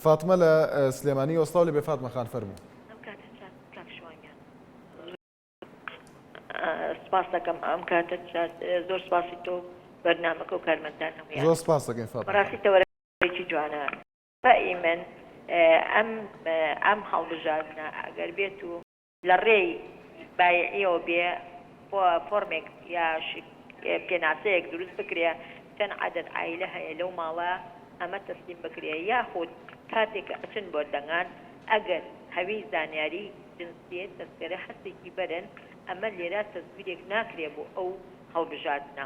فاتمە لە سلێمانیەوە سڵاو لێبێ فاتمە خان فەرموو. سپاس دەکەم ئەم کاتە زۆر سپاسی تۆ بەرنامەکە و کارمەندان هەموویان زۆر سپاس دەکەین فاتمە بەڕاستی تەوەرێکی جوانە ڕەئی من ئەم ئەم هەڵبژاردنە ئەگەر بێت و لە ڕێی بایعیەوە بێ فۆرمێک یا پێناسەیەک دروست بکرێ چەند عەدەد عایلە هەیە لەو ماڵە ئەمە تەسلیم بکرێ یاخود کاتێک کە ئەچن بۆ دەنگان ئەگەر هەوی زانیاری جنسیە تەزکەرە هەرسێکی بەرن ئەمە لێرا تەزویرێک ناکرێ بۆ ئەو هەڵبژاردنە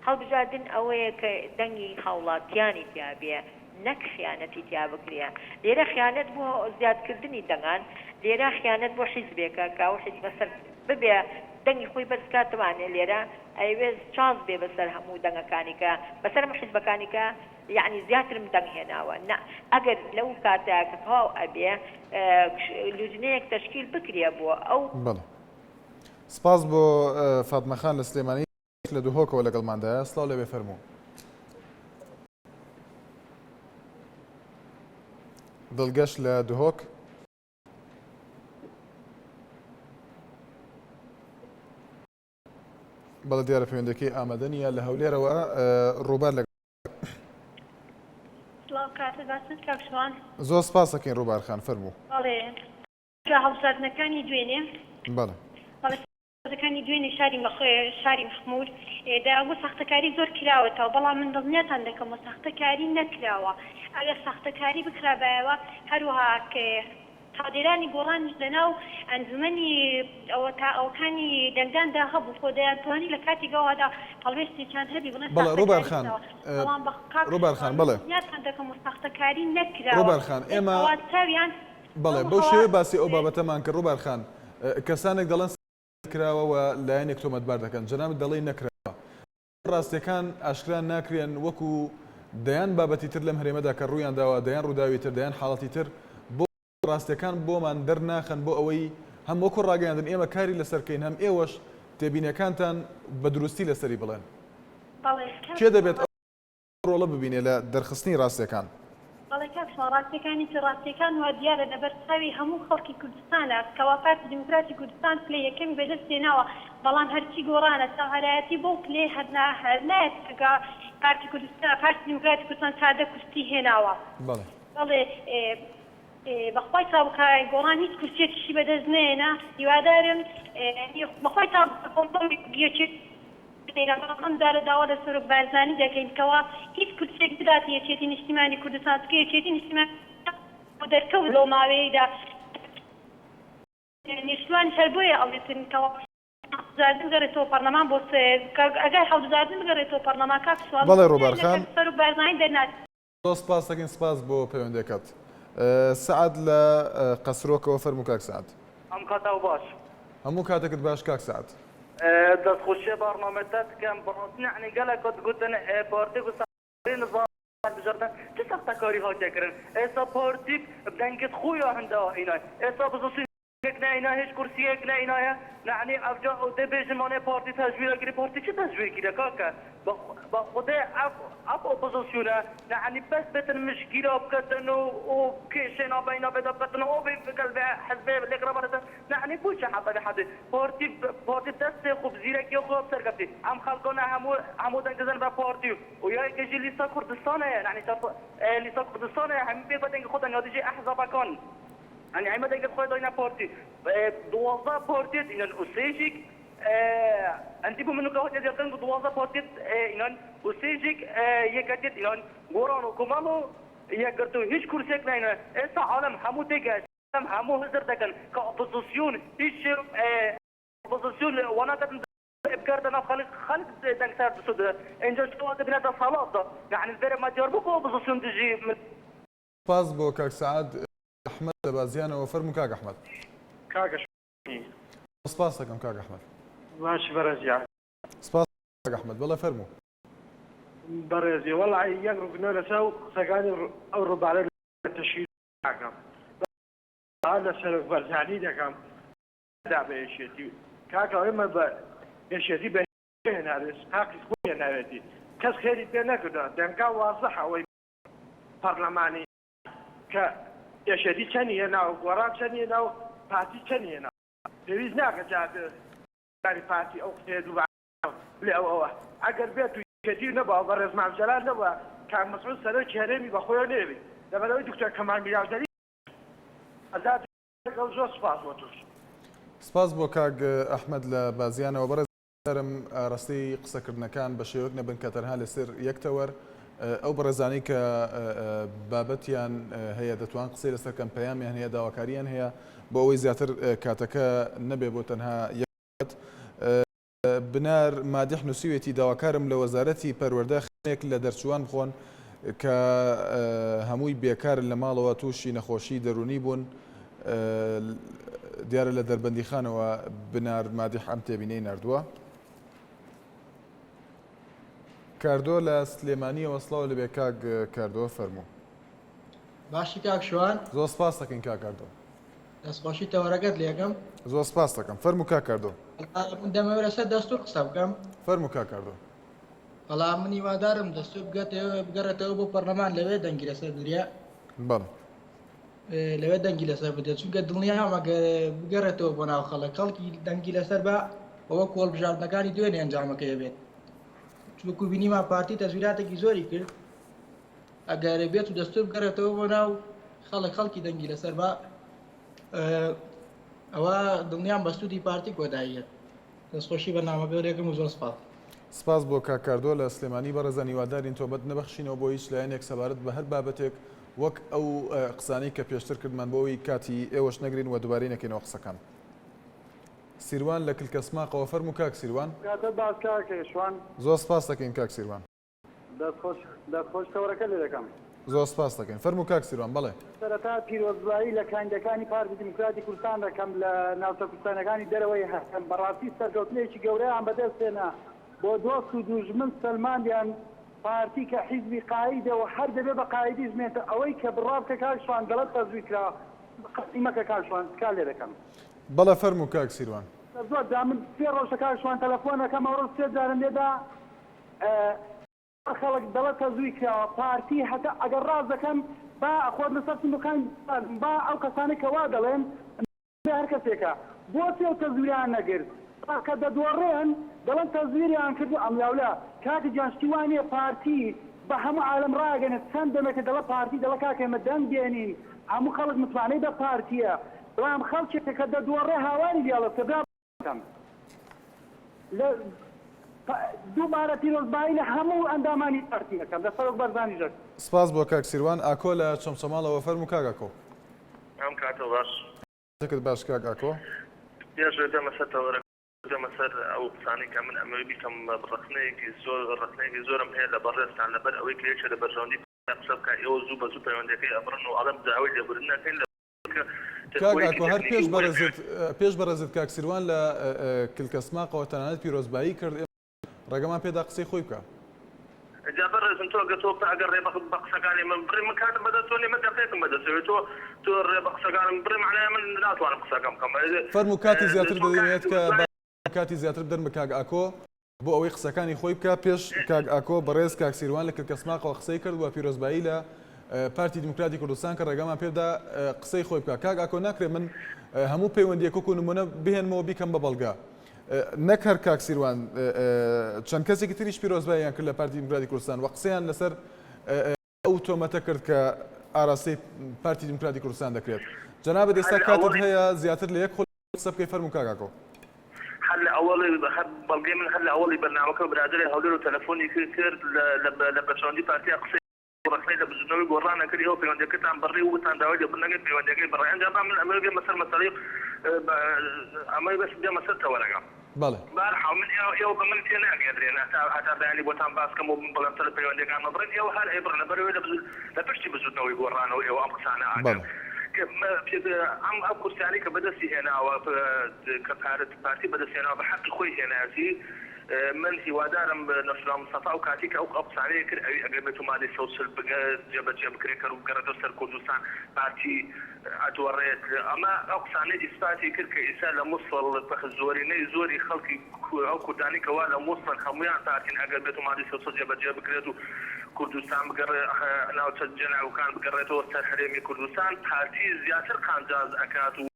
هەڵبژاردن ئەوەیە کە دەنگی هاوڵاتیانی تیا بێ نەک خیانەتی تیا بکرێ لێرە خیانەت بۆ زیاد کردنی دەنگان لێرە خیانەت بۆ حیزبێکە کە ئەو حیزبە سەر ببێ دەنگی خۆی بەرز کاتەوانێ لێرە ئەیەوێ چانس بێ بەسەر هەموو دەنگەکانی کە بەسەر هەموو حیزبەکانی کە یەعنی زیاترم دەنگ هێناوە نا ئەگەر لەو کاتە کە تەواو ئەبێ لوجنەیەک تەشکیل بکرێ بۆ ئەو بەڵێ سپاس بۆ فاتمە خان لە سلێمانی لە دهۆکەوە لەگەڵماندایە سڵاو لێبێ فەرموو. دڵگەش لە دهۆک. بەڵێ دیارە پەیوەندەکەی ئامادە نییە لە هەولێرەوە ڕووبار لە سڵاو کاتت باشن کاک شوان. زۆر سپاس دەکەین ڕووبار خان فەرموو. بەڵێ کە هەڵبژاردنەکانی دوێنێ. بەڵێ. بەڵێ هەڵبژاردنەکانی دوێنێ شاری شاری مەخموور دەیانگوت ساختەکاری زۆر کراوەتەوە بەڵام من دڵنیاتان دەکەمەوە ساختەکاری نەکراوە ئەگەر ساختەکاری بکرابایەوە هەروەها کە. چاودێرانی گۆڕانیش لەناو ئەنجومەنی ئەوە تا ئەوکانی دەنگداندا هەبوو خۆ دەیانتوانی لە کاتی گەوادا هەڵوێستێکیان هەبی بڵێن بەڵێ ڕووبار ساختەکاری خان کراوە بەڵام بە کاک ڕووبار خان شوان من بەڵێ. دڵنیاتان دەکەم و ساختەکاری نەکراوە ڕووبار خان ئێمە ئەوە چاویان بەڵێ بەو بەو هەوا شێوەیە باسی ئەو بابەتەمان کرد ڕووبار خان کەسانێک دەڵێن کراوە و لایەنێک تۆمەتبار دەکەن جەنابت دەڵێی نەکراوە ڕاستیەکان ئاشکرا ناکرێن وەکو دەیان بابەتی تر لەم هەرێمەدا کە ڕوویانداوە دەیان ڕووداوی تر دەیان حاڵەتی تر بۆ ڕاستیەکان بۆمان دەرناخەن بۆ ئەوەی هەم وەکو ڕاگەیاندن ئێمە کاری لەسەر بکەین هەم ئێوەش تێبینیەکانتان بە دروستی لەسەری بڵێن بەڵێ کاک کێ دەبێت ئەو ڕۆڵە ببینێ لە دەرخستنی ڕاستیەکان؟ بەڵێ کاک شوان ڕاستیەکانی چی؟ ڕاستیەکان وا دیارە لەبەر چاوی هەموو خەڵکی کوردستانە کەوا پارتی دیموکراتی کوردستان پلەی یەکەمی بەدەست هێناوە بەڵام هەرچی گۆڕانە چاوهەرایەتی بەو پلەیە هەر نا هەر نایەت کە پارتی کوردستان پارتی دیموکراتی کوردستان 14 کورسی هێناوە. بەڵێ. بەڵێ بەخوای سابقە گۆڕان هیچ کورسیەکیشی بەدەست نەیەنا هیوادارم بەخوای سابقە کۆمەڵ یەکێتی نەینا بەڵام ئەم جارە داوا لە سەرۆک بارزانی دەکەین کەوا هیچ کورسیەک بداتە یەکێتی نیشتیمانی کوردستان چونکە یەکێتی نیشتیمانی بۆ دەرکەوت لەو ماوەیەیدا نیشتمانیش هەر بۆیە ئەڵێتن کەوا هەڵبژاردن بگەڕێتەوە پەڕلەمان بۆ ئەگەر هەڵبژاردن بگەڕێتەوە پەڕلەمان کاک سوال بەڵێ ڕووبار خان. سەرۆک بارزانی دەرناچێت. زۆر سپاست دەکەین سپاس بۆ پەیوەندیەکەت. سەعد لە قەسرۆکەوە فەرموو کاک سەعد. ئەم کاتەو باش. هەموو کاتێکت باش کاک سەعد. دەست خۆشیە بەڕنامەتە دکەم بەڕاستی یەعنی گەلەک دگوتن پارتی گو سەختەکاری نزام هەڵبژاردن چ سەختەکاری هاتیە کرن ئێستا پارتی بدەنگت خۆیا هەندە ئینای ئێستا بزوسین یەک نەینا هیچ کورسیەک نەینایە نەعنی ئەوجا ئەو دە بێژن مانێ پارتی تەزویرە کری پارتی چ تەزویر کریە کاکە بە خودێ ئەف ئەف ئۆپۆزسیونە نەعنی بەس بێتن مشکیلە بکەتن و و کێشەی نابەینا پێدا بکەتن و بێ گەل بێ حزبێ لێک ڕابەرێتن نەعنی بۆ چ حەتا بێ حەدێ پارتی پارتی دەستێ خو بزیرەکیە خو سەرکەفتی ئەم خەڵکانە هەموو هەموو دەنگ دەدەن بە پارتی و یایکەژی لیستا کوردستانەیە نەعنی تا لیستا کوردستانەیە هەموو بێ بە دەنگی خۆتان یا دژی ئەحزابەکان یانی ئەمە دەنگت خۆی داینە پارتی 12 پارتیت ئینان و سێژیک ئەنتی بۆ منو کە هاتیە زیاترن بۆ 12 پارتیت ئینان و سێژیک یەکەتیت ئینان گۆڕان و کۆمەڵ و یەکگرتوو هیچ کورسێک ناینە ئێستا عالەم هەموو تێگەشت هەموو هزر دەکەن کە ئۆپۆزیسیۆن هیچ ئۆپۆزیسیۆن واناکەن بگەردە ناو خەڵک خەڵک دەنگ سەر دسود ئینجا شەوا دەبینە دەسەڵات یعنی ڤێرە ما دیار بوو کە ئۆپۆزیسیۆن دژی من سپاس بۆ کاک سەعد. ئەحمەد لە بازیانەوە فەرموو کاک ئەحمەد. کاکە شوانی. سپاست دەکەم کاک ئەحمەد. باشی بەڕێزی عەزیز. سپاس کاک ئەحمەد بەڵێ فەرموو. بەڕێزی وەڵا یەک ڕوکنە لەسەر قسەکانی ئەو ڕوبارە لە تەشهیر ناکەم بەڵام لە سەرۆک بەرزانی دەکەم دا بە یەکێتی کاکە ئێمە بە یەکێتی بە هێناوێت حەقی خۆی هێناوێتی کەس خێری پێ نەکردوە دەنگا وازحە ئەوەی پەڕلەمانی کە یەکێتی چەنی هێناوە گۆڕان چەنی هێناوە پارتی چەنی هێناوە پێویست ناکە جا جاری پارتی ئەو قسەیە دووبارە بڵێ ئەو ئەوە ئەگەر بێت و یەکێتی نەبا و بەڕێز مام جەلال نەبا کاک مەسعود سەرۆکی هەرێمی بەخۆیەوە نەیەبی لەبەرئەوەی دکتۆر کەمال میراودەلی ئازاد لەگەڵ زۆر سوپاس بۆ تۆش. سپاس بۆ کاک ئەحمەد لە بازیانەوە. بەڕێز هیوادارم ئاراستەی قسەکردنەکان بە شێوەک نەبن کە تەنها لەسەر یەک تەوەر، ئەو بەڕێزانەی کە بابەتیان هەیە دەتوان قسەی لەسەر کەن، پەیامیان هەیە، داواکاریان هەیە، بۆ ئەوەی زیاتر کاتەکە نەبێ بۆ تەنها یەک بابەت. بنار مادیح نووسیوێتی، داواکارم لە وەزارەتی پەروەردە خەمێک لە دەرچووان بخۆن کە هەمووی بێکارن لە ماڵەوە تووشی نەخۆشی دەروونی بوون، دیارە لە دەربەندیخانەوە بنار مادیح ئەم تێبینەی ناردووە. کاردۆ لە سلێمانیەوە سڵاو لەبێ کاک کاردۆ فەرموو. باشی کاک شوان؟ زۆر سپاس دەکەین کاک کاردۆ. دەستخۆشی تەوەرەکەت لێکەم. زۆر سپاس دەکەم فەرموو کاک کاردۆ. من دەمەوێت لەسەر دەستور قسە بکەم. فەرموو کاک کاردۆ. وەڵا من هیوادارم دەستور بگەتەوە بگەڕێتەوە بۆ پەرلەمان لەوێ دەنگی لەسەر بدرێ. بەڵێ. لەوێ دەنگی لەسەر بدرێت چونکە دڵنیام ئەگەر بگەڕێتەوە بۆ ناو خەڵک خەڵکی دەنگی لەسەر بە وەکو هەڵبژاردنەکانی دوێنێ ئەنجامەکەی بێت چونکو بینیمان پارتی تەزویراتێکی زۆری کرد ئەگەر بێت و دەستور بگەڕێتەوە بۆ ناو خەڵک خەڵکی دەنگی لەسەر بە ئەوە دڵنیام بە سوودی پارتی کۆتاییە دەستخۆشی بەرنامەکە لێکم و زۆر سپاس. سپاس بۆ کاک کاردۆ لە سلێمانی بەڕێزان هیوادارین تۆمەت نەبەخشینەوە بۆ هیچ لایەنێک سەبارەت بە هەر بابەتێک. وەک ئەو قسانەی کە پێشتر کردمان بۆ ئەوەی کاتی ئێوەش نەگرین و دوبارەی نەکەینەوە قسەکان. سیروان لە کلکەسماقەوە فەرموو کاک سیروان. کاتت باش کاک شوان. زۆر سپاست دەکەین کاک سیروان. دەست خۆش دەست خۆش تەوەرەکە لێ دەکەم. زۆر سپاست دەکەین فەرموو کاک سیروان بەڵێ. سەرەتا پیرۆزبایی لە کاندیدەکانی پارتی دیموکراتی کوردستان دەکەم لە ناوچە کوردستانیەکانی دەرەوەی هەرێم بەڕاستی سەرکەوتنێکی گەورەیان بەدەست هێنا بۆ دۆست و دوژمن سەلماندیان پارتی کە حیزبی قائیدە و هەر دەبێ بە قائیدیش بمێنتە ئەوەی کە بڕوا بکە کاک شوان دەڵێت تەزویر کراوە قەتعی مەکە کاک شوان تکات لێ دەکەم. بەڵێ فەرموو کاک سیروان. زۆر جار من سێ ڕۆژە کاک شوان تەلەفۆن ئەکەم ئەوڕۆ سێ جارم لێدا خەڵک دەڵێت تەزویر کراوە پارتی هەتا ئەگەر ڕاست دەکەن با خۆت لەسەر سندوقەکانی با ئەو کەسانەی کە وا دەڵێن بێ هەر کەسێکە بۆچی ئەو تەزویرەیان نەگرت با کە دەدۆڕێن دەڵێن تەزویریان کردو ئەملاولا کاکە گیان شتی وا نیە پارتی بە هەموو عالەم ڕاگەنێت چەند دەمێکە دەڵێ پارتی دەڵێ کاکە ئێمە دەنگ دێنین هەموو خەڵک متمانەی بە پارتیە بەڵام خەڵکێکە کە دەدۆڕێ هاواری لێ هەڵەستێ برا بکەم لە دووبارە پیرۆزبایی لە هەموو ئەندامانی پارتی ئەکەم لە سەرۆک بەرزانیش ئەکەم. سپاس بۆ کاک سیروان. ئاکۆ لە چەمچەماڵەوە فەرموو کاک ئاکۆ. ئەم کاتە باش. کاتەکەت باش کاک ئاکۆ. پێش ئەوەی بێمە سەر تەوەرەکە بێمە سەر ئەو قسانەی کە من ئەمەوێ بیکەم ڕەخنەیەکی زۆر ڕەخنەیەکی زۆرم هەیە لە بەڕێزتان لەبەر ئەوەی کە یەکێ لە بەرژەوەندی قسە بکا ئێوە زوو بە زوو پەیوەندیەکەی ئەبڕن و ئەڵێن داوای لێبوردن ئەکەین لە کاک ئاکۆ هەر پێش بەڕێزت پێش بەڕێزت کاک سیروان لە کلکەسماقەوە تەنانەت پیرۆزبایی کرد ئێمە ڕێگەمان پێدا قسەی خۆی بکا. جا بەڕێزم تۆ گەر تۆ ئەگەر ڕێ بە قسەکانی من بڕی من کاتم بەدەست تۆ نیە من دەقەیەکم بەدەستەوەی تۆ تۆ ڕێ بە قسەکانم بڕی مەعنای من ناتوانم قسەکەم بکەم فەرموو کاتی زیاتر دەدەینێت کە کاتی زیاتر بدەن بە کاک ئاکۆ. بۆ ئەوەی قسەکانی خۆی بکا پێش کاک ئاکۆ بەڕێز کاک سیروان لە کلکەسماقەوە قسەی کرد و پیرۆزبایی لە پارتی دیموکراتی کوردستان کە ڕێگامان پێبدا قسەی خۆی بکا کاک ئاکۆ ناکرێ من هەموو پەیوەندیەک وەکو نمونە بهێنمەوە بیکەم بە بەڵگە نەک هەر کاک سیروان چەند کەسێکی تریش پیرۆزباییان کرد لە پارتی دیموکراتی کوردستان و قسەیان لەسەر ئەو تۆمەتە کرد کە ئاراستەی پارتی دیموکراتی کوردستان دەکرێت. جەنابت ئێستا کاتت هەیە زیاتر لە یەک خول قسە بکەی فەرموو کاک ئاکۆ. هەر لە ئەوەڵی هەر بەڵگەی من هەر لە ئەوەڵی بەرنامەکە برادەرێ هەولێر و تەلەفۆنی کرد کرد لە لە بەرژەوەندی پارتیا قسەی ڕەخنەی لە بزوتنەوەی گۆڕان ئەکرد ئێوە پەیوەندیەکەتان بڕی و وتان داوای لێبوردن ئەکەین پەیوەندیەکەی بڕی ئەنجا با من ئەمەوێ بێمە سەر مەسەلەی ئەمەوێ بەس بێمە سەر تەوەرەکە. بەڵێ. بەهەرحاڵ من ئێوە ئێوە بە من تێ ناگەدرێن هەتا هەتا بەیانی بۆتان باس کەم و بڵێم سەر پەیوەندیەکان مەبڕن ئێوە هەر ئەیبڕن لەبەرئەوەی لە بزو لە پشتی بزوتنەوەی گۆڕانەوە ئێوە ئەم قسانە ئەکەن بەڵێ. کە ئەم ئەم کورسیانەی کە بەدەستی هێناوە کە پارت پارتی بەدەست هێناوە بە حەقی خۆی هێنایەتی من هیوادارم نەوشیروان مستەفا ئەو کاتەی کە ئەو ئەو قسانەی کرد ئەوی ئەگەر بێتو مادەی 140 بگە جێبەجێ بکرێ کە بگەڕێتەوە سەر کوردستان پارتی ئەدۆڕێت ئەمە ئەو قسانەی ئیسپاتی کرد کە ئیستا لە موسڵ زۆرینەی زۆری خەڵکی ئەو کوردانەی کە وا لە موسڵن هەموویان پارتین ئەگەر بێتو مادەی 140 جێبەجێ بکرێت و کوردستان بگەڕێ ناوچە جێناوکان بگەڕێتەوە سەر هەرێمی کوردستان پارتی زیاتر قانجاز ئەکات و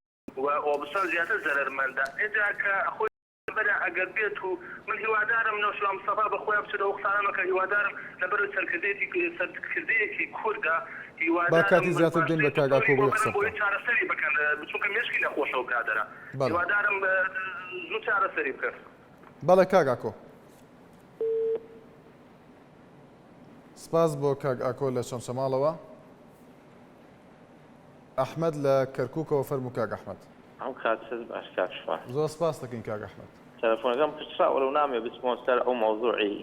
ئۆپۆزسیۆن زیاتر زەرەرمەندە ئینجا کە خۆی برا ئەگەر بێت و من هیوادارم نەوشیروان مستەفا بە خۆیا بچێت ئەو قسانە مەکە هیوادارم لەبەرئەوەی سەرکردەیەکی سەرکردەیەکی کوردە با هیوادارم کاتی زیاتر بدەین باشترین بە کاک دکتۆری ئاکۆ بۆ بۆی بەرن قسە بۆی بکا. چارەسەری بکەن چونکە مێشکی نەخۆشە ئەو برادەرە بەڵێ. هیوادارم زوو چارەسەری بکەن. بەڵێ کاک ئاکۆ. سپاس بۆ کاک ئاکۆ لە چەمچەماڵەوە. ئەحمەد لە کەرکوکەوە فەرموو کاک ئەحمەد. ئەم کاتەت باش کاک شوان. زۆر سپاست دەکەین کاک ئەحمەد. تەلەفۆنەکەم پچڕا وەلو نامەوێ بچمەوە سەر ئەو مەوزوعی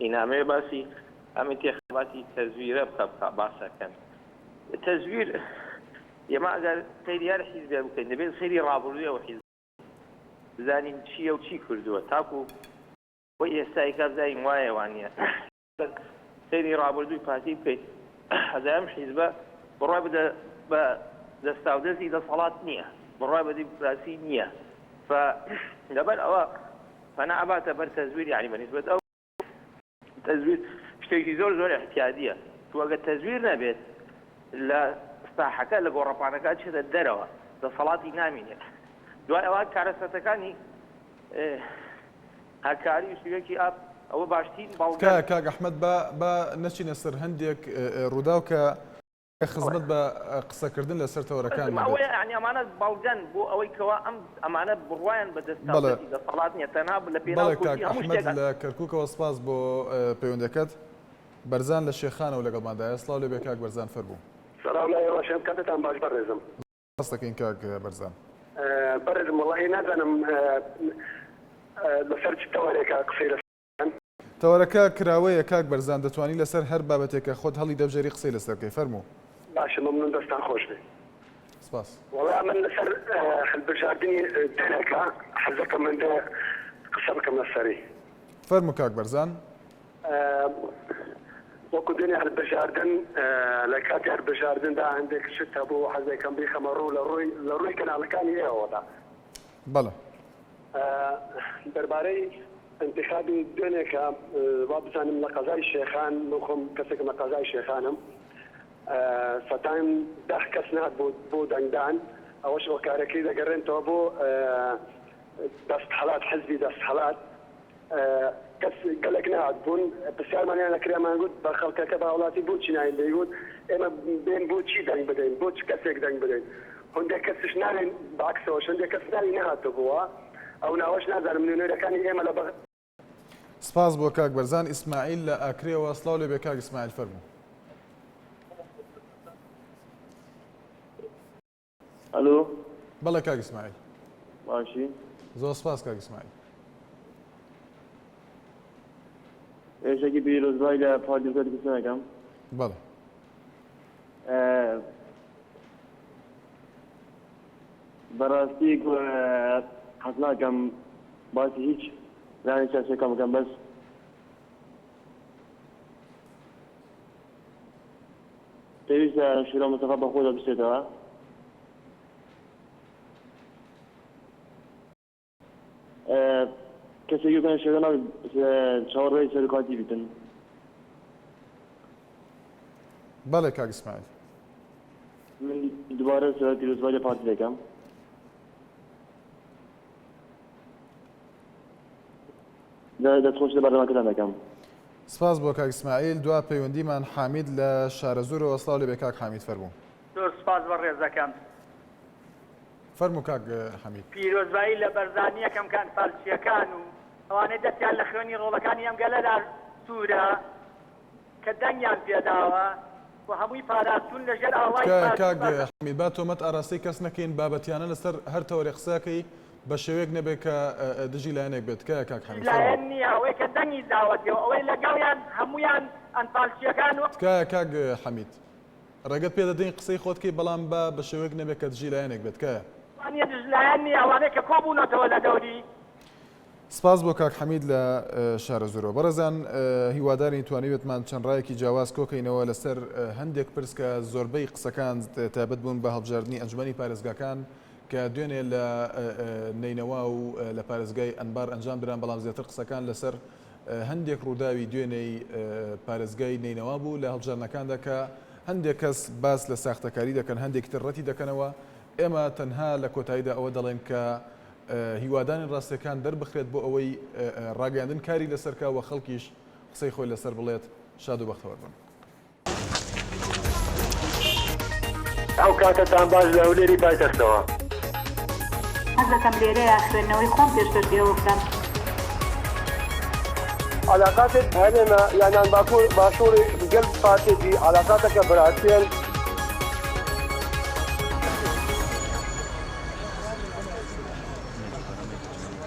ی نامەوێ باسی ئەم ئینتیخاباتی تەزویرە بکە بکە باسەکەن تەزویر ئێمە ئەگەر سەیری هەر حیزبێک بکەین دەبێت سەیری ڕابردووی ئەو حیزب بزانین چییە و چی کردووە تاکو بۆی ئێستای کا بزانین وایە وانییە. ئەگەر سەیری ڕابردووی پارتی بکەیت ئەزای ئەم حیزبە بڕوای بە بە دەستاودەستی دەسەڵات نییە، بڕوای بە دیموکراسی نییە ف لەبەر ئەوە پەنا ئەباتە بەر تەزویر یانی بە نیسبەت ئەو تەزویر شتێکی زۆر زۆر ئیعتیادییە تو ئەگەر تەزویر نەبێت لە ساحەکە لە گۆڕەپانەکە ئەچێتە دەرەوە دەسەڵاتی نامینێت دوای ئەوە کارەساتەکانی هاکاری و سویەکی ئاب ئەوە باشترین بەڵگەن. تکایە کاک ئەحمەد با با نەچینە سەر هەندێک ڕووداو کە خزمەت بە قسەکردن لەسەر تەوەرەکان مەسەلەم نەبێت. ئەوەیە یانی ئەمانە بەڵگەن بۆ ئەوەی کەوا ئەم ئەمانە بڕوایان بە بەڵێ. دەستاودەستی دەسەڵات نیە تەنها لە پێناو بەڵێ کاک کورسی هەموو ئەحمەد شتێک لە کەرکوکەوە سپاس بۆ پەیوەندەکەت. بەرزان لە شێخانەوە لەگەڵماندایە سڵاو لێبێ کاک بەرزان فەرموو. سڵاو لە ئێوەش ئەم کاتەتان باش بەڕێزم. سپاست دەکەین کاک بەرزان. بەڕێزم وەڵاهی نازانم لەسەر چ تەوەرێکە قسەی لەسەر دەکەن. تەوەرەکە کراوەیە کاک بەرزان دەتوانی لەسەر هەر بابەتێک کە خۆت هەڵی دەبژێری قسەی لەسەر بکەی فەرموو. باشە مەمنون دەستان خۆش بێ. سپاس. وەڵا من لەسەر هەلبژاردنی دەرەکە حەزەکەم هەندێ قسە بکەم لەسەری. فەرموو کاک بەرزان. وەکو دوێنێ هەلبژاردن لە کاتی هەلبژاردندا هەندێک شت هەبوو حەزەکەم بیخەمە ڕوو لە ڕووی لە ڕووی کەناڵەکانی ئێوەدا. بەڵێ. دەربارەی ئینتیخابی دوێنێ کە وا بزانم لە قەزای شێخان من خۆم کەسێکم لە قەزای شێخانم سەتان دە کەس نات بۆ بۆ دەنگدان ئەوەش هۆکارەکەی دەگەڕێنتەوە بۆ دەستهەڵات حزبی دەستهەڵات کەس گەلێک نەهات بوون پرسیارمان لێیان ئەکرد ئەمان گوت بە خەڵکەکە بە هاوڵاتی بۆچی ناین دەیگوت ئێمە بێن بۆ چی دەنگ بدەین بۆ چ کەسێک دەنگ بدەین هەندێک کەسش ناوی بەعکسەوەش هەندێک کەس ناوی نەهاتبووە ئەو ناوەش نازانم نوێنەرەکانی ئێمە لە بەغ سپاس بۆ کاک بەرزان ئیسماعیل لە ئاکرێوە سڵاو لێبێ کاک ئیسماعیل فەرموو. ئەلۆ. بەڵێ کاک ئیسماعیل. باشی؟ زۆر سپاس کاک ئیسماعیل. ئێشەکی پیرۆزبای لە پارتی دیموکراتی کوردستان ئەکەم. بەڵێ. بەڕاستی حەز ناکەم باسی هیچ لایەنی سیاسیەکان بکەم بەس پێویستە شورا مستەفا بەخۆدا بچێتەوە. کەسێکی بکەنە شێرە نابێت چاوەڕێی سەرۆکایەتی بیتن. بەڵێ کاک ئیسماعیل. من دووبارە پیرۆزبای لە پارتی دەکەم. دەستخۆشی لە بەرنامەکەتان دەکەم. سپاس بۆ کاک ئیسماعیل دوا پەیوەندیمان حامید لە شارەزوورەوە سڵاو لێبێ کاک حامید فەرموو. زۆر سوپاس بەڕێزەکەم. فەرموو کاک حەمید. پیرۆزبایی لە بەرزانی ئەکەم کە ئەنفالچیەکان و ئەوانەی دەستیان لە خوێنی ڕۆڵەکانی ئەم گەلەدا سوورە کە دەنگیان پێداوە و هەمووی پاراستوون لە ژێر ئاڵای تکایە پارتی کاک بەرزانی. حەمید با تۆمەت ئاراستەی کەس نەکەین بابەتیانە لەسەر هەر تەوەرێ قسەکەی بە شێوەیەک نەبێت کە دژی لایەنێک بێت تکایە کاک حەمید لایەن فەرموو. نییە ئەوەی کە دەنگی داوەتێ و ئەوەی لەگەڵیان هەموویان ئەنفالچیەکان و. تکایە کاک حەمید. ڕێگەت پێ دەدەین قسەی خۆت کەی بەڵام با بە شێوەیەک نەبێت کە دژی لایەنێک بێت تکایە. وانیە دژ لایەن نیە ئەوانەی کە کۆبوونەتەوە لە دەوری. سپاس بۆ کاک حەمید لە شارەزوورەوە. بەڕێزان هیوادارین توانیبێتمان چەند ڕایەکی جیاواز کۆکەینەوە لەسەر هەندێک پرس کە زۆربەی قسەکان تایبەت بوون بە هەڵبژاردنی ئەنجومەنی پارێزگاکان کە دوێنێ لە نەینەوا و لە پارێزگای ئەنبار ئەنجام دران بەڵام زیاتر قسەکان لەسەر هەندێک ڕووداوی دوێنێی پارێزگای نەینەوا بوو لە هەڵبژاردنەکاندا کە هەندێک کەس باس لە ساختەکاری دەکەن هەندێکی تر ڕەتی دەکەنەوە، ئێمە تەنها لە کۆتاییدا ئەوە دەڵێین کە هیوادارین ڕاستیەکان دەربخرێت بۆ ئەوەی ڕاگەیاندن کاری لەسەر کا و خەڵکیش قسەی خۆی لەسەر بڵێت، شاد و بەختەوەر بن. ئەو کاتەتان باش لە هەولێری پایتەختەوە. حەزدەکەم لێرەیا خوێندنەوەی خۆم پێشکەش ئێوە بکەم. علاقاتت هەرێمە یانان باکور باشوری گەل پارتێتی علاقاتەکە براتیەن.